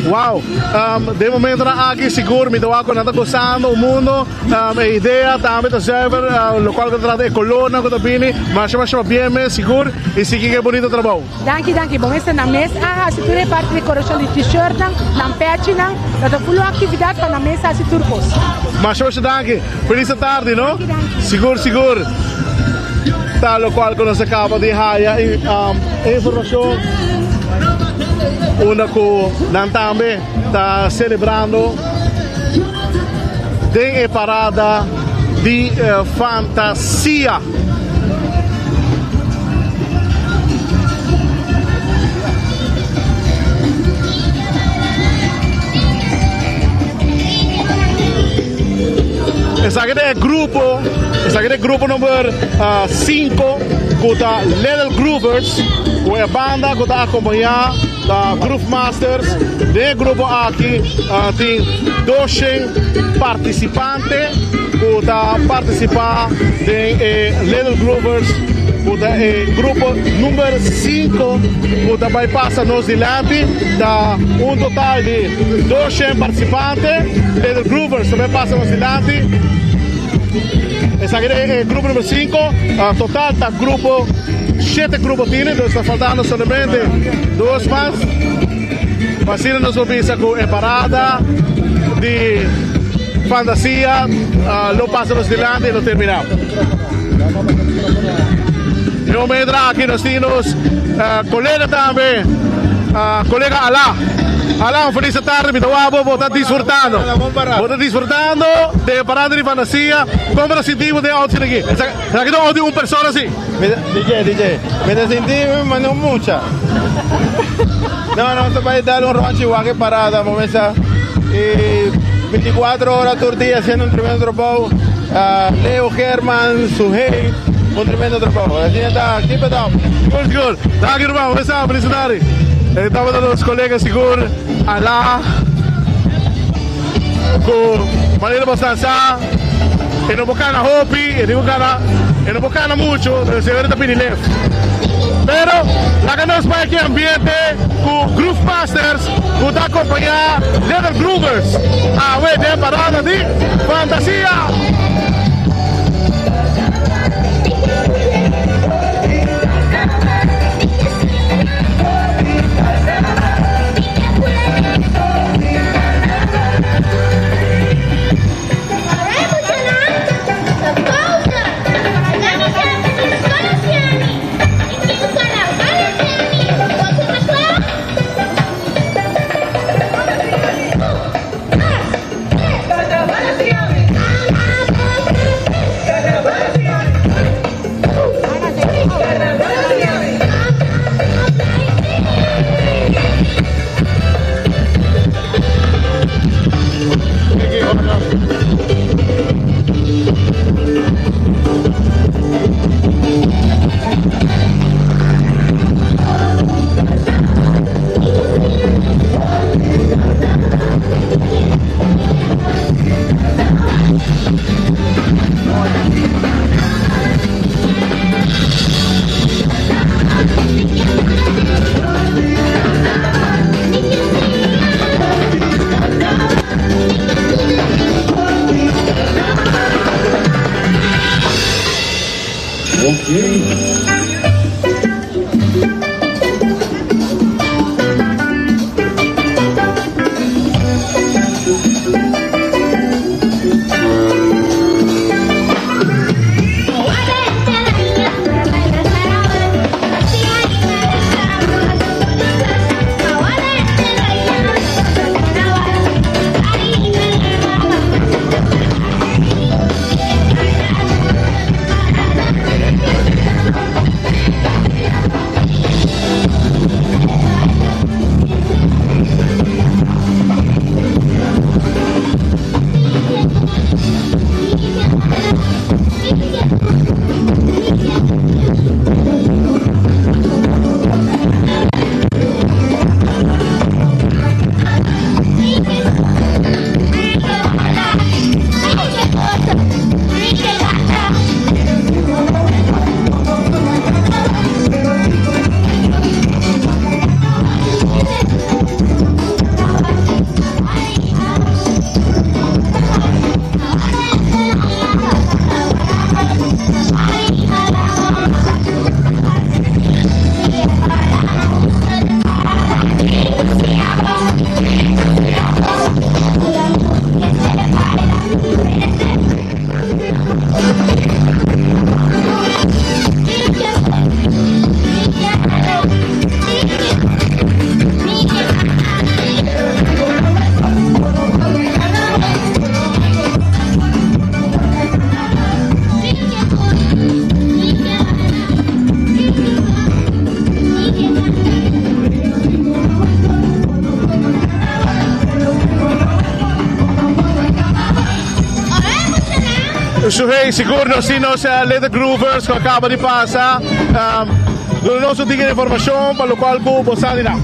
Wow! Den momentonan aki sigur mi ta wak cu nan ta gozando un mundo. E idea tambe ta zuiver, locual cu ta trata e colornan cu ta bini. Masha masha pabien mes sigur y sigui cu e bunito trabou. Danki danki bon esta nan mes a hasi tur e parti decoracion di t-shirtnan, nan pechinan, lo ta full un actividad pa nan mes hasi tur cos. Masha masha danki, feliz tardi no. Danki danki. Sigur sigur ta locual cu nos a caba di haya e informacion unda cu nan tambe ta celebrando den e parada di fantasia. Esaki ta e grupo, esaki ta e grupo number 5 ku ta Little Groovers, ku e banda ku ta akompañá ta Groove Masters. Den e grupo aki tin 200 partisipante ku ta partisipá den e Little Groovers, ku ta e grupo number 5 ku ta bai pasa nos dilanti. Ta un total di 200 partisipante. Little Groovers ta bai pasa nos dilanti. Esaki ta e grupo number 5. Total ta grupo shete grupo tini, dus ta faltando solamente dos mas. Pa asina nos por bisa ku e parada di fantasia lo pasa nos dilanti i lo termina. E momento aki nos tin nos kolega tambe, kolega Alá. Alá, un felis tardi, mi ta wak bo, bo ta disfrutando. Bo ta disfrutando den e parada di fantasia. Kon bo ta sinti bo den e outfit aki? Esaki ta un outfit di un persona si. DJ, DJ, mi ta sinti manera un mucha. No, no, ta bai dar un ronchi wak e parada, bo mesa. Y 24 ora tur dia haciendo un tremendo trabou. Leo German, Suhey, un tremendo trabou. Asina ta, keep it up. Good, good. Danki ruman, bo mesa, felicidades. E tabata nos colega sigur, Ala, cu manera bo sa sa. E no por cana hopi, e tin cu cana, e no por cana mucho, pero si ta pidi lef. Pero laga nos bai aki ambiente cu Groove Masters cu ta acompaña Little Groovers awe den parada di Fantasia. Suhey, sigur nos tin nos Little Groovers ku a kaba di pasa. Duna nos un tiki di informashon pa lokual ku bo sa di nan.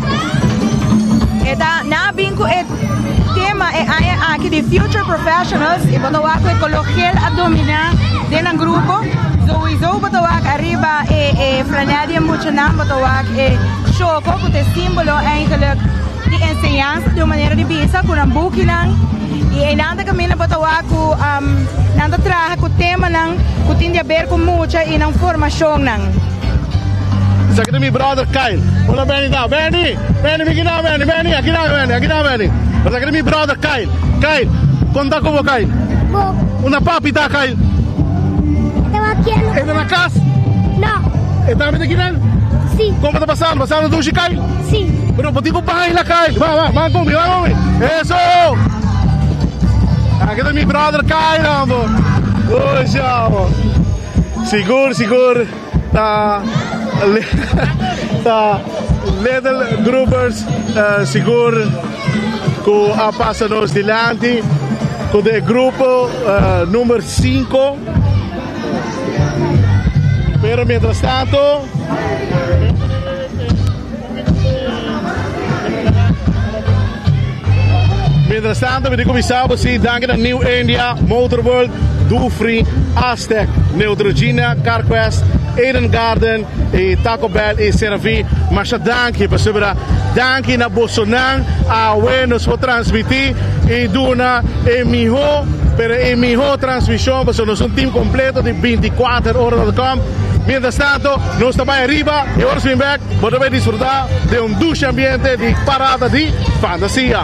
E ta nan a bin ku e tema e aña aki di Future Professionals i bo ta wak ku e kolor gel a dominá den nan grupo. Souiso bo ta wak ariba e e flanel di e muchanan bo ta wak e shoko ku ta e simbolo eigenlijk di enseñansa di un manera di bisa ku nan bukinan i einan ta kaminda bo ta wak ku nan ta traha ku temanan ku tin di aber ku mucha i nan formashonnan. Esaki ta mi brother Kyle. Hola Benny ta. Benny! Benny mi kina Benny, Benny, aki na Benny, aki na Benny. Esaki ta mi brother Kyle. Kyle, konta ku bo Kyle. Bo. Unda papi ta Kyle? E ta wakiendo. E ta na kas? No. E tambe ta kinan? Si. Kon bo ta pasando? Pasando dushi Kyle? Si. Pero bo tin ku baila Kyle. Ba, ba, ban ku mi, ban ku mi. Eso! Aki ta mi brother Kyle ambo. Uy, siamo. Sigur, sigur. Ta ta Little Groovers sigur ku a pasa nos dilanti ku de grupo number 5. Pero mientras tanto Mientras tanto mi tin kuminsá bo si danki na New India, Motor World, Dufry, Aztec, Neutrogena, Carquest, Eden Garden y Taco Bell y Seravi. Masha danki pasobra danki na bosonan awe nos por transmiti y duna e miho pero e miho transmision pasobra nos un team completo di 24 ora.com. Mientras tanto nos ta bay ariba y ora nos bin bek Bo ta bay disfruta den un dushi ambiente di Parada di Fantasia.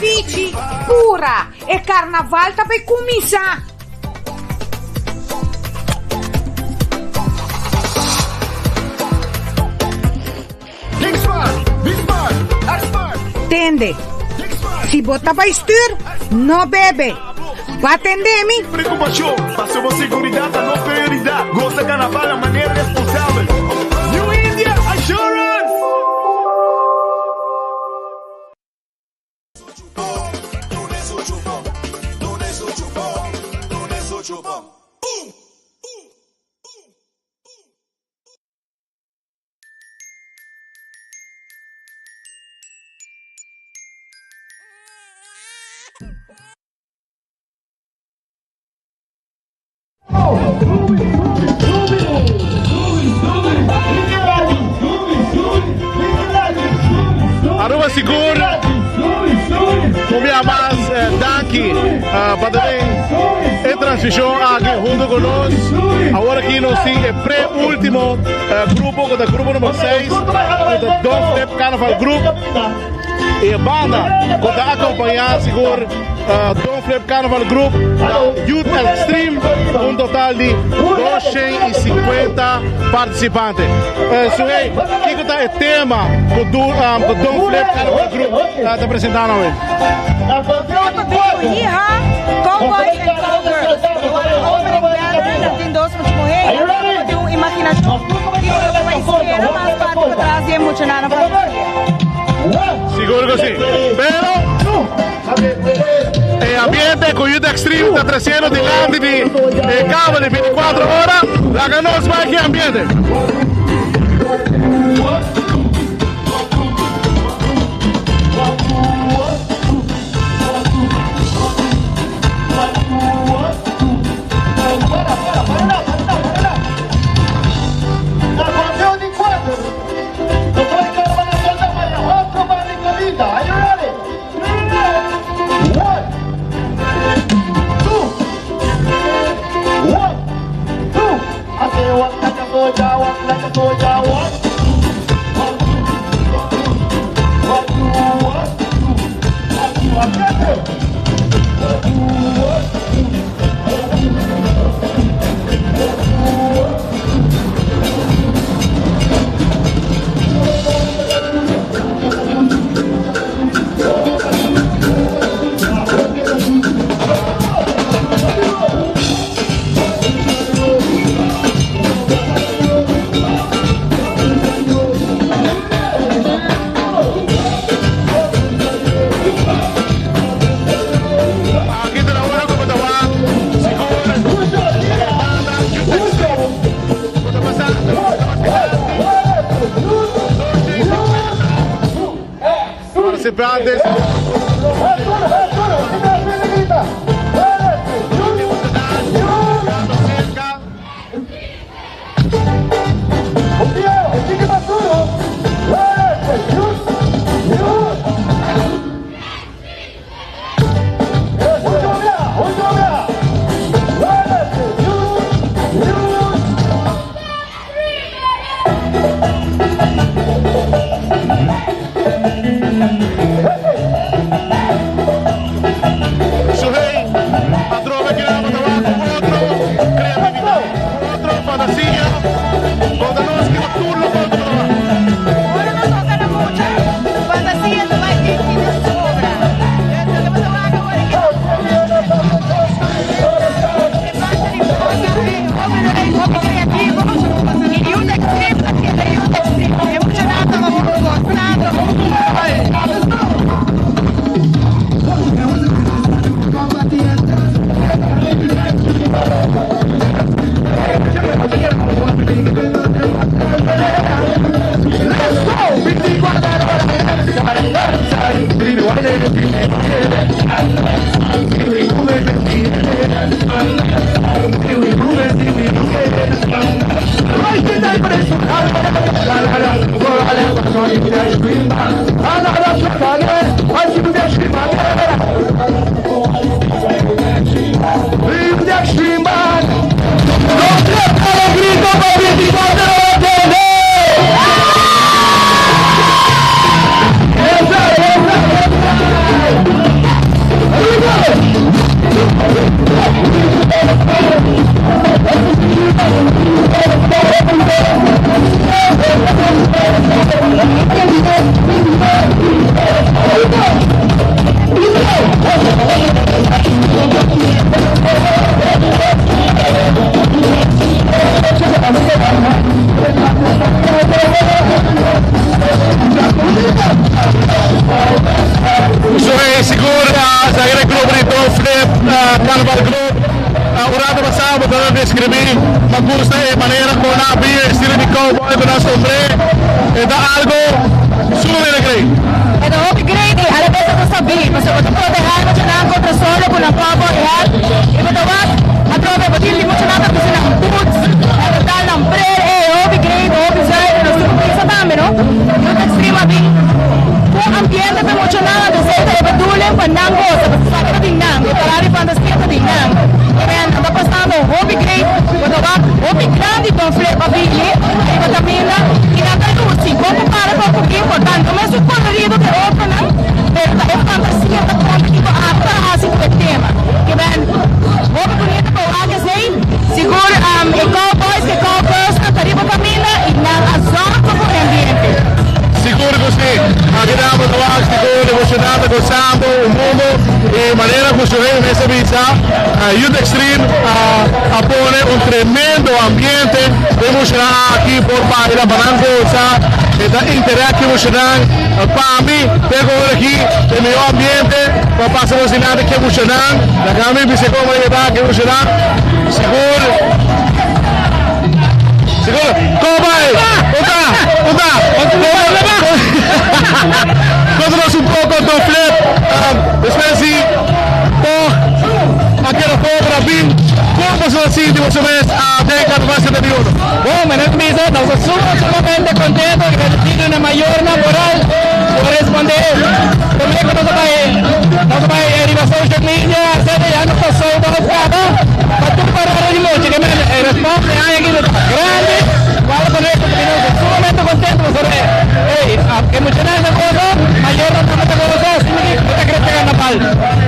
Fichi, pura! E karnaval ta bay kuminsá! Tende, si bo ta bai stuur, no bebe. Bo a tende mi? Preocupacion, paso bo seguridad ta nos prioridad. Goza carnaval na manera responsabel. New India Assurance! Aruba sigur un bia mas danki pa ta den e transmishon aki hunto ku nos. Awor aki nos tin e pre-ultimo grupo ku ta grupo number 6 ku ta Don Flip Carnaval Group. E banda ku ta akompañá sigur Don Flip Carnaval Group ta Youth Extreme, un total di 250 partisipante. Suhey, kiko ta e tema ku Don Flip Carnaval Group ta presentá awe? Yeehaw, Cowboys and Cowgirls. Opening banner, nan tin dos mucha muhé i nan tin un imaginashon kiko lo bai spera mas parti patras di e muchanan pa fantasia. Sigur ku si. Pero e ambiente ku Youth Extreme ta tresiendo dilanti di e kaba di 24 ora, laga nos bai ki ambiente. Aki ta ora ku bo ta wak sigur e banda Youth Extreme ku ta pasa Participantes. Suhey atrobe keda bo ta wak ku otro kreatividat, ku otro fantasia. Konta nos kiko tur lo por ta wak. Ora nos toka na mucha, fantasia ta bai tin di sobra. Loke bo ta wak awor aki Hopi creativo y Youth Extreme ta keda Youth Extreme. E muchanan ta gozando. Soy sigur esaki ta grupo di Don Flip Carnaval Group. Un rato pasado bo tabata describi ma gusta e manera con nan a bira estilo di cowboy cu nan sombre. E ta algo sumamente great. E ta hopi great y alabes e ta. bin, pasobra bo ta protehá e muchanan kontra solo ku nan cowboy hat i bo ta wak atrobe bo tin di muchanan ta bisti nan boots, nan ta dal nan bril, ey hopi great, hopi zuiver, nos tin ku pensa tambe no, Youth Extreme a bin ku ambiente pa e muchanan, anto esei ta e bedoeling pa nan gosa, pasobra esaki ta di nan, e parada di fantasia ta di nan, i men nan ta pasando hopi great, bo ta wak hopi grandi Don Flip a bini riba kaminda i nan ta lusi, bon ku para kon ku bin por ta no mesun kolorido ku e otronan, pero ta e fantasia ta konta kiko abo ta hasi ku e tema. Ke ben hopi bunita pa wak esei, sigur e cowboys ku e cowgirls nan ta riba kaminda i nan a zorg pa pone ambiente. Sigur ku si, aki nan bo ta wak sigur emocionante, gozando un mundo i manera ku su hende mes a bisa Youth Extreme a pone un tremendo ambiente emocional aki por baila pa nan goza e ta interact emocional pa mi te ku ora aki e mihor ambiente pa pasa nos dinante ke emocional laga mi bisa como e ta ke emocional sigur sigur como bai ota ota conta nos un poco Don Flip despues di toch a keda cobra bin como boso ta sinti boso mes den Carnaval 71? Bon, mi no bisa, nos ta suma sumamente contento y agradecido na mayornan moral por responde. Prome cu nos a bay, nos a bay riba social media, etcetera, ya nos ta sold out caba pa tur parada di mucha. Ke men e response e aña aki ta grandi, cual ta pone cu nos ta sumamente contento pasobra ey, e muchanan ta goza, mayornan tambe ta goza, asina ki bo ta crece carnaval.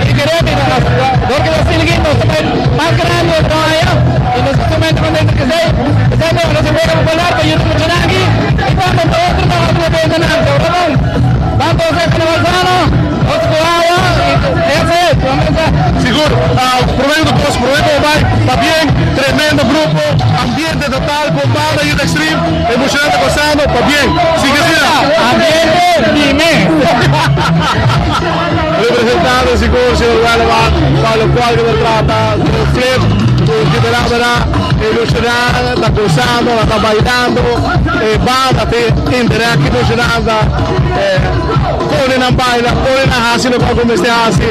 Y kere mi dor cu ta asina ki nos ta bay mas grandi otro aña y nos ta sumamente contento cu esey. Esey bo nos a wega popular pa yuda muchanan aki y tambe pa otro nan otro eventonan. So Ramon, ban goza e carnaval sano, nos cu awa y that's it. Sigur, prome cu tur cos, prome cu bo bay, pabien, tremendo grupo, ambiente total, con banda Youth Extreme, e muchanan ta gozando, pabien, sigui asina. Ambiente dime. Representando sigur señor Welleman pa locual cu ta trata di un flip cu Kibera Bera e muchanan ta gozando, nan ta bailando, e banda ta interact cu e muchanan ta pone nan baila, pone nan haci locual cu mester haci.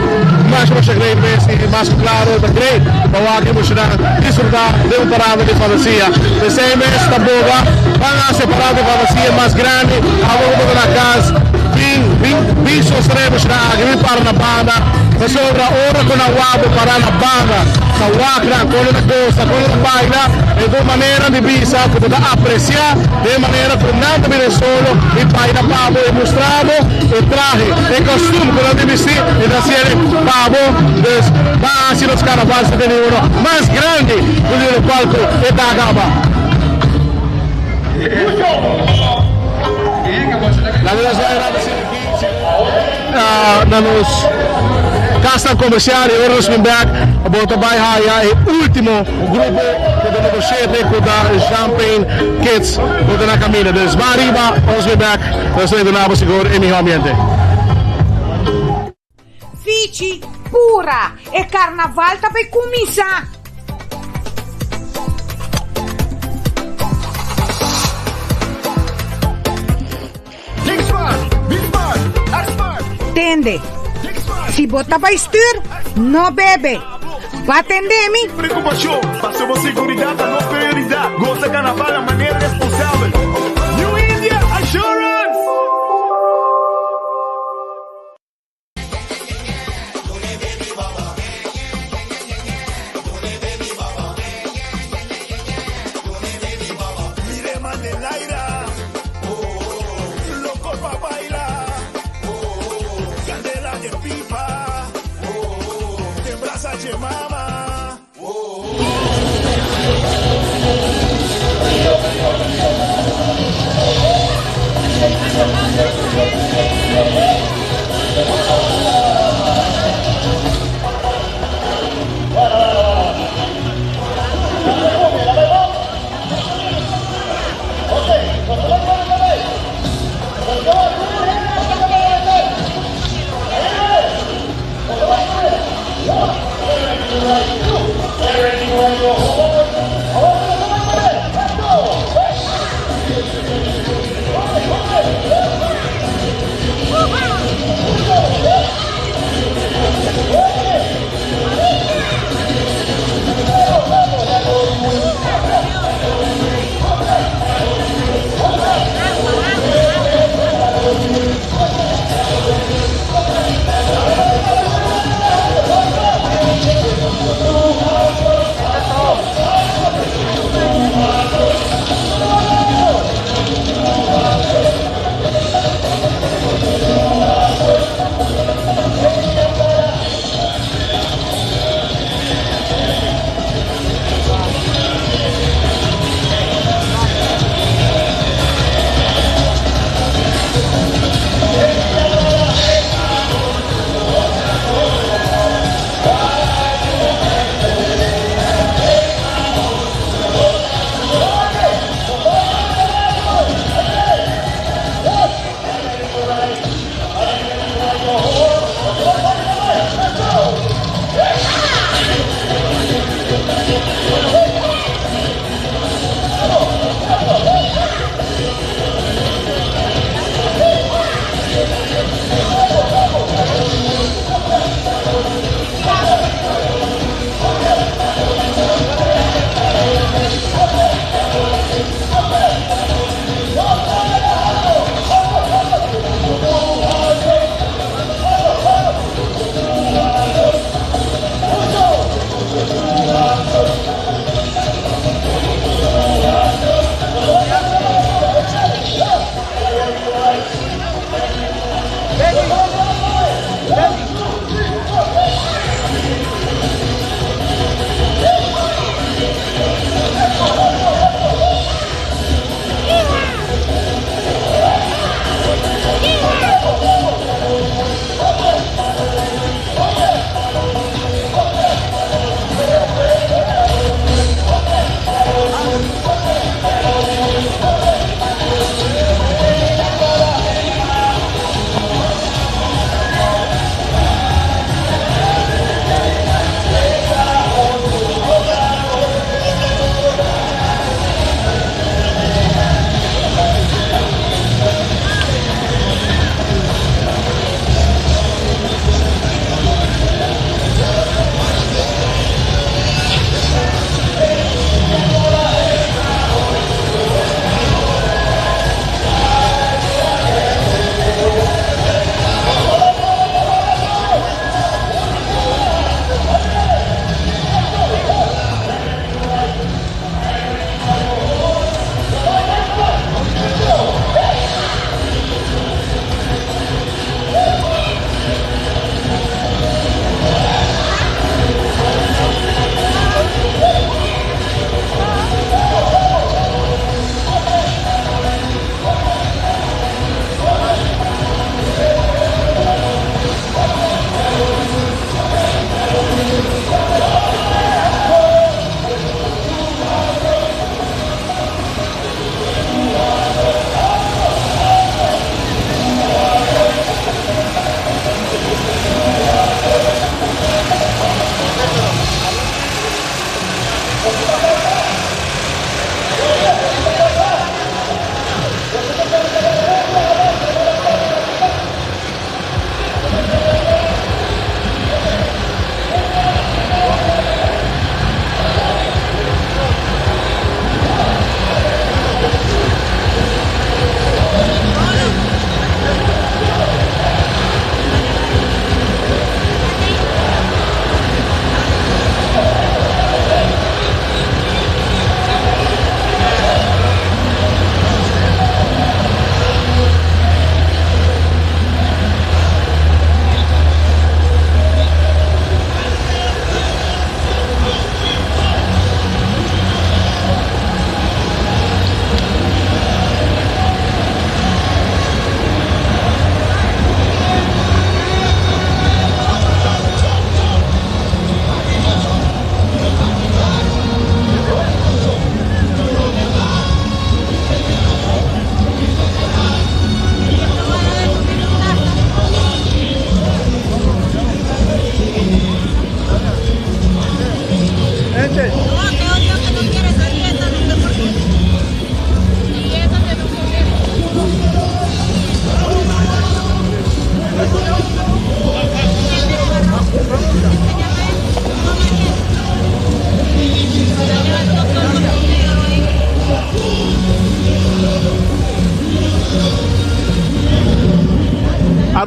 Masha masha great mes y mas cu claro ta great pa wak e muchanan disfruta den un parada di fantasia. Pesey mes ta boga ban haci e parada di fantasia mas grandi abo cu bo ta na cas bin bin bin sostener e muchanan aki bin para na banda pasobra ora cu nan wak bo para na banda ta wak nan con nan ta goza con nan ta baila e ta un manera di bisa cu bo ta aprecia den manera cu nan ta bira solo y baila pa bo y mustra bo e trahe e kostuum ku nan tin bisti e ta hasiel pa bo, dus ban hasi nos karnaval 71 mas grandi ku di lokual ku e ta kaba. Laga nos bai rata na nos kasnan komersial i ora nos bin bek bo ta bai haya e ultimo grupo ku ta number shete ku ta Champagne Kids ku ta na kaminda. Dus ban ariba ora nos bin bek. Nos ta duna bo sigur e miho ambiente. Fichi, pura! E karnaval ta bai kuminsá! Tende, si bo ta bai stuur, no bebe. Ba tende mi? Preocupacion, paso bo seguridad ta nos prioridad. Goza carnaval na manera responsabel. New India Assurance!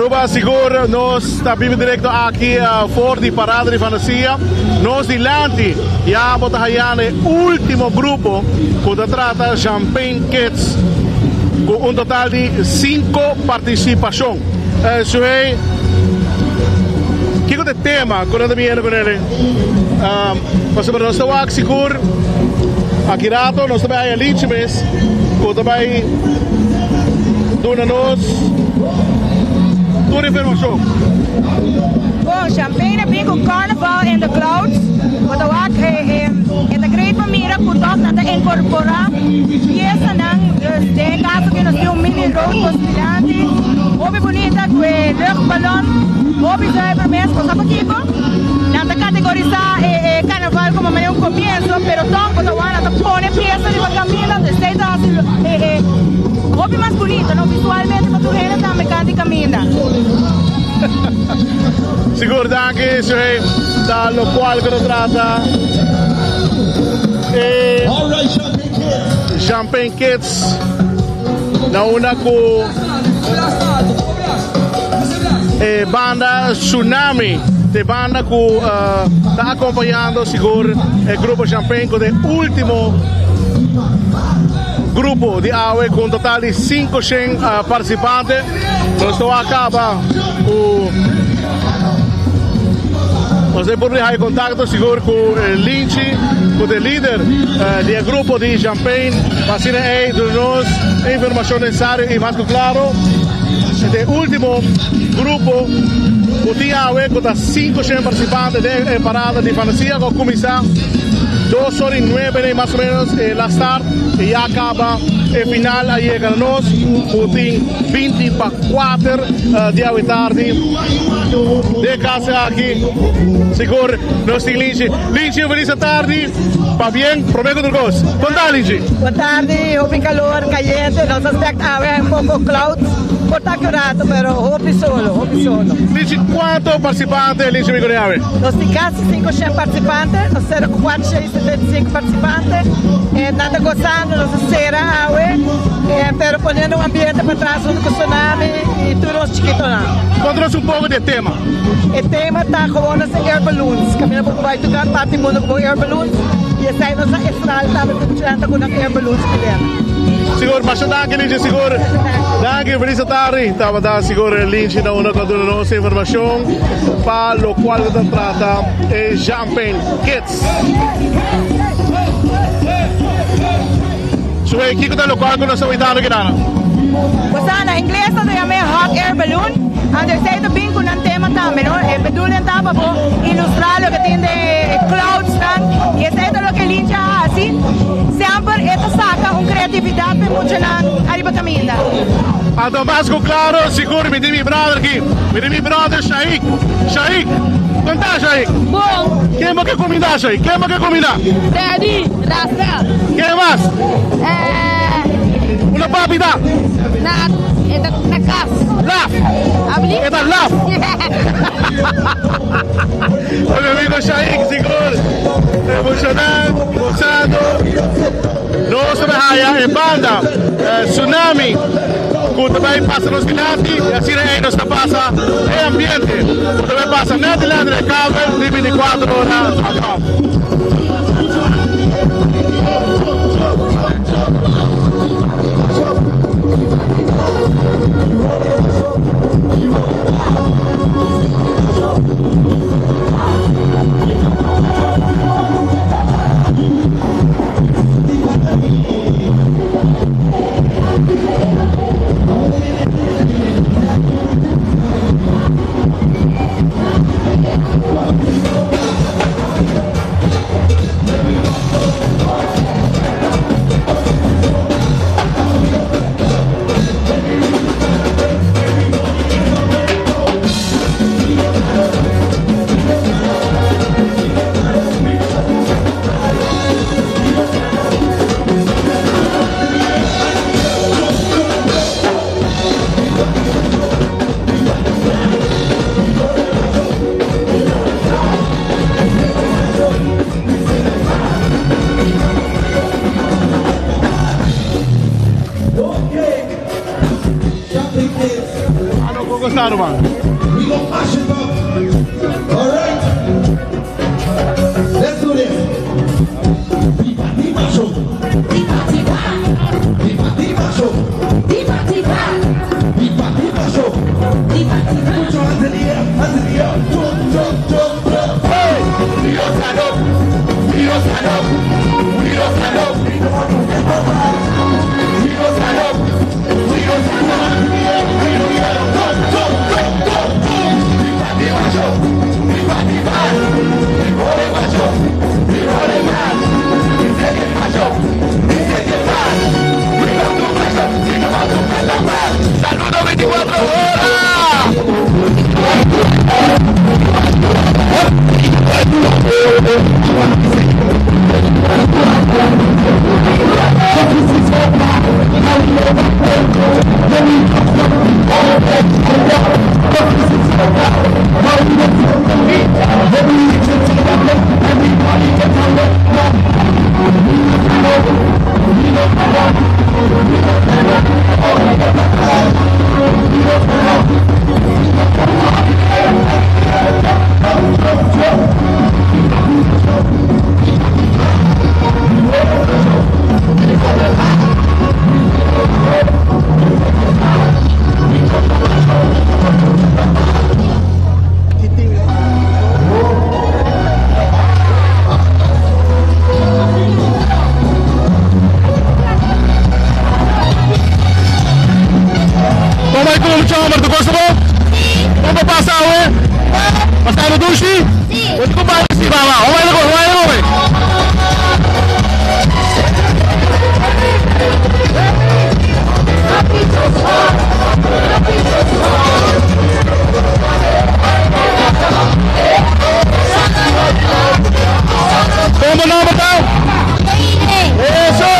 Aruba sigur nos ta biba directo aki for di Parada di Fantasia. Nos dilanti ya bo ta haya na e ultimo grupo cu ta trata Champagne Kids cu un total di cinco participacion. Suhey, kico ta e tema cu nan ta biniendo cu nele? Pasobra nos ta wak sigur aki rato nos ta bay haya Lichi mes cu ta bay duna nos tur informacion. Bon, Champagne a bin cu Carnival in the Clouds. Bo ta wak e ta great pa mira cu toch nan ta incorpora piesanan. Dus den e caso cu nos tin un mini road nos dilanti. Hopi bunita cu e luchtballon. Hopi zuiver mes. Bo sa pakico? Nan ta categorisa e carnaval como manera un comienzo, pero toch bo ta wak nan ta pone pieza riba caminda, entonces esey ta haci e hopi mas bunito, no? Visualmente pa tur hende tambe canta y caminda. Sigur danki Suhey, ta locual cu ta trata e Champagne Kids na unda cu E banda Tsunami ta e banda ku ta akompañando sigur e grupo Champagne ku ta e ultimo grupo di awe ku un total di 500 partisipante. Nos ta wak kaba ku nos por haña kontakto sigur ku Linchi ku ta e lider di e grupo di Champagne pa asina ei duna nos e informashon nesesario i mas ku klaro. E ultimo grupo cu tin awe cu ta 500 participante den e parada di fantasia cu a cuminsa dos ora y nuebe den mas o menos e la start y ya caba e final a yega na nos cu tin 20 pa cuater di awe tardi den casa aki sigur nos tin Linchi. Linchi un feliz tardi pabien prome cu tur cos con ta Linchi? Bon tardi, hopi calor, cayente, nos a spect awe un poco clouds, por ta ki rato, pero hopi solo, hopi solo. Linchi, cuanto participante Linchi mi cune awe? Nos tin casi 500 participante, nos cera cu 475 participante, eh, nan ta gozando, nos a cera awe, eh, pero poniendo un ambiente patras hunto cu Tsunami y tur nos chikitonan. Conta nos un poco di e tema. E tema ta gewoon nos air balloons. Caminda bo bai tur gran parti mundo cu bo air balloons y esai nos a estral tambe cu muchanan cu nan air balloons pilena. Sigur, masha danki Linchi, sigur. Danki, feliz tardi. Tabata sigur Linchi na unda cu a duna nos informacion pa locual cu ta trata e Jumping Kids. Suey, kiko ta locual cu nos ta witando aki nana? Bo sa, na ingles nan ta yama e hot air balloon, anto esey ta bin cu nan tema tambe, no? E bedoeling ta pa bo ilustra loke tin den e clouds nan, y esey ta loke Linchi a haci. Semper e ta saca un creatividad pa e muchanan ariba caminda. Anto mas cu claro, sigur mi tin mi brother aki, mi tin mi brother Shaik. Shaik, con ta Shaik? Bon. Ken bo ke cuminda Shaik? Ken bo ke cuminda? Daddy, Rasta. Ken mas? Eh. Una papi ta? Na, e ta na cas. Laf. Abli? E ta laf. Mi amigo Shaik, sigur emocionado, gozando. Nos ta bay haya e banda Tsunami cu ta bay pasa nos dilanti y asina ey nos ta pasa e ambiente cu ta bay pasa net dilanti di e kabel di 24 ora. kuminsá ruman. Kon bai ku mucha homber? Tur kos ta bon? Kon bo pasa awe? Pasando dushi? Bo tin ku baila si baba. Bo baila kon, bo baila kon bai. Kon bo nomber ta? Eso!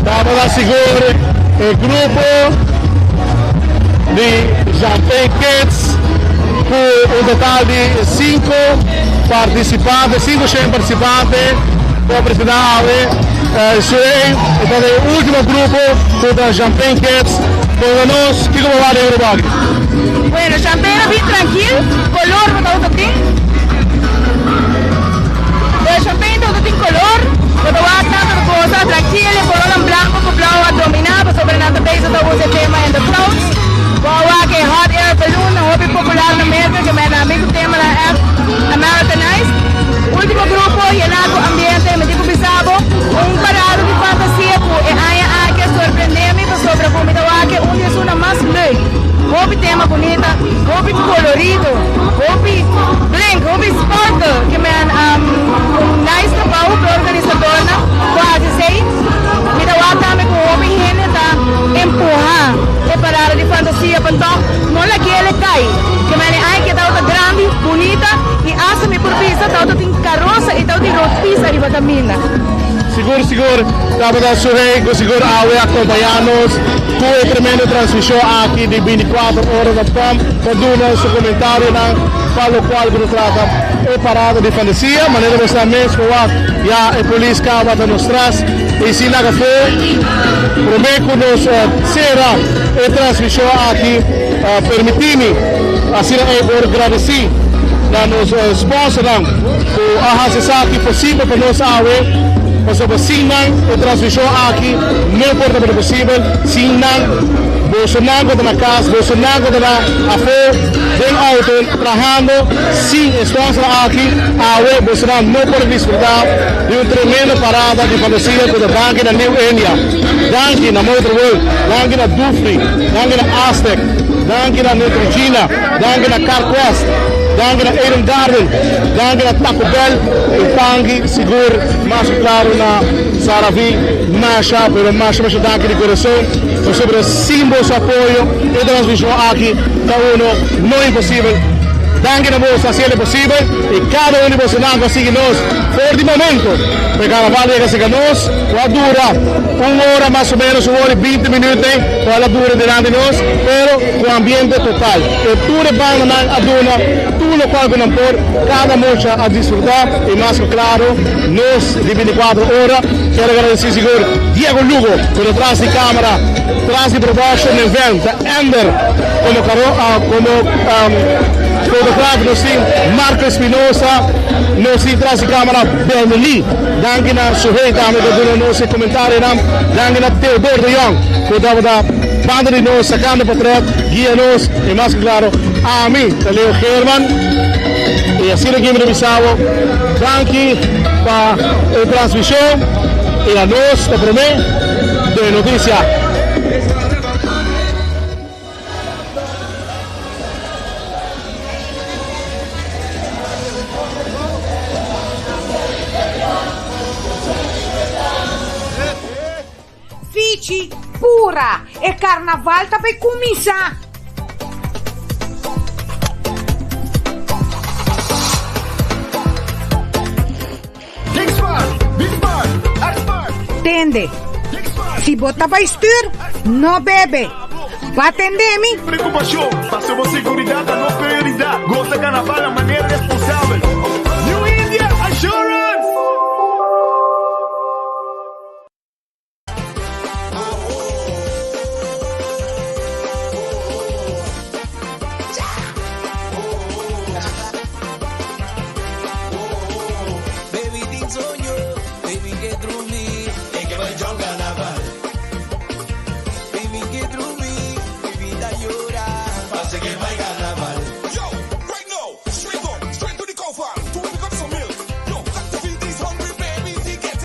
Tabata sigur e grupo di Champagne Kids ku un total di sinku partisipante, sinku shen partisipante ku a presentá awe. Esei e ta e ultimo grupo ku ta Champagne Kids. Konta nos kiko bo wak den e grupo aki. Bueno, Champagne a bin trankil, kolor bo tabata tin. Bueno, Champagne tabata tin kolor, bo ta wak nan ta goza trankil, e kolornan blanko ku blou a dominá pasobra nan ta bezig ta usa e tema In the Clouds. Bo a wak e hot air balloon nan hopi popular na Merka ke men nan bin ku tema nan echt Americanized. Ultimo grupo yená ku ambiente, mi tin ku bisa bo un parada di fantasia ku e aña aki a sorprende mi pasobra ku mi ta wak e un di esunnan mas leuk. Hopi tema bunita, hopi colorido, hopi blink, hopi sparkle ke men un nice trabou ku e organisadornan ku a hasi esei. Mi ta wak tambe ku hopi hende ta empuha e parada di fantasia pa tòg no lag'el e kai. Ke men e aña ke tabata grandi, bunita i asta mi por bisa tabata tin karosa i tabatin rotis ariba kaminda. Sigur sigur tabata su rei ku sigur awe a kompañá nos. Ku e tremendo transmishon aki di bintikuater ora dot com ta duna su komentarionan pa lokual ku ta trata e parada di fantasia. Manera bo sa mes por wak ya e polis kaba ta nos tras i si laga fo prome ku nos sera e transmishon aki permiti mi asina ei por gradesi na nos sponsornan ku a hasi esaki posibel pa nos awe pasobra sin nan e transmishon aki No por tabata posibel sin nan. Bosonan ku ta na kas, bosonan ku ta na afó den outo trahando, sin e sponsor aki awe bosonan no por a disfrutá di un tremendo parada di fantasia ku ta danki na New India, danki na Motor World, danki na Dufry, danki na Aztec, danki na Neutrogena, danki na Carquest, danki na Eden Garden, danki na Taco Bell i danki sigur mas ku klaru na Saravi. Masha pero masha masha danki di corazon pasobra sin boso apoyo e transmision aki ta uno no imposibel. Danki na boso hasiendo posibel y cada un di bosonan cu a sigui nos for di momento cu e carnaval yega cerca nos cu a dura un ora mas o menos, un ora y binti minuut cu a la dura dilanti nos, pero cu ambiente total. E tur e bandanan a duna tur locual cu nan por, cada mucha a disfruta y mas cu claro nos di 24 ora kier agradeci sigur Diego Lugo cu ta tras di camera, tras di production event ta Ender como caro como fotograaf nos tin Marco Espinosa, nos tin tras di camera Benny Lee. Danki na Suhey tambe cu a duna nos e comentarionan. Danki na Theodor de Jong cu tabata banda di nos sacando potret, guia nos y mas cu claro ami ta Leo Geerman y asina aki mi ta bisa bo danki pa e transmision y anos ta prome den noticia. Fichi, pura, e carnaval ta bay cuminsa! Tende, si bo ta bai stuur, no bebe. Ba tende mi? Preocupacion, paso bo seguridad ta nos prioridad. Goza carnaval na manera responsabel.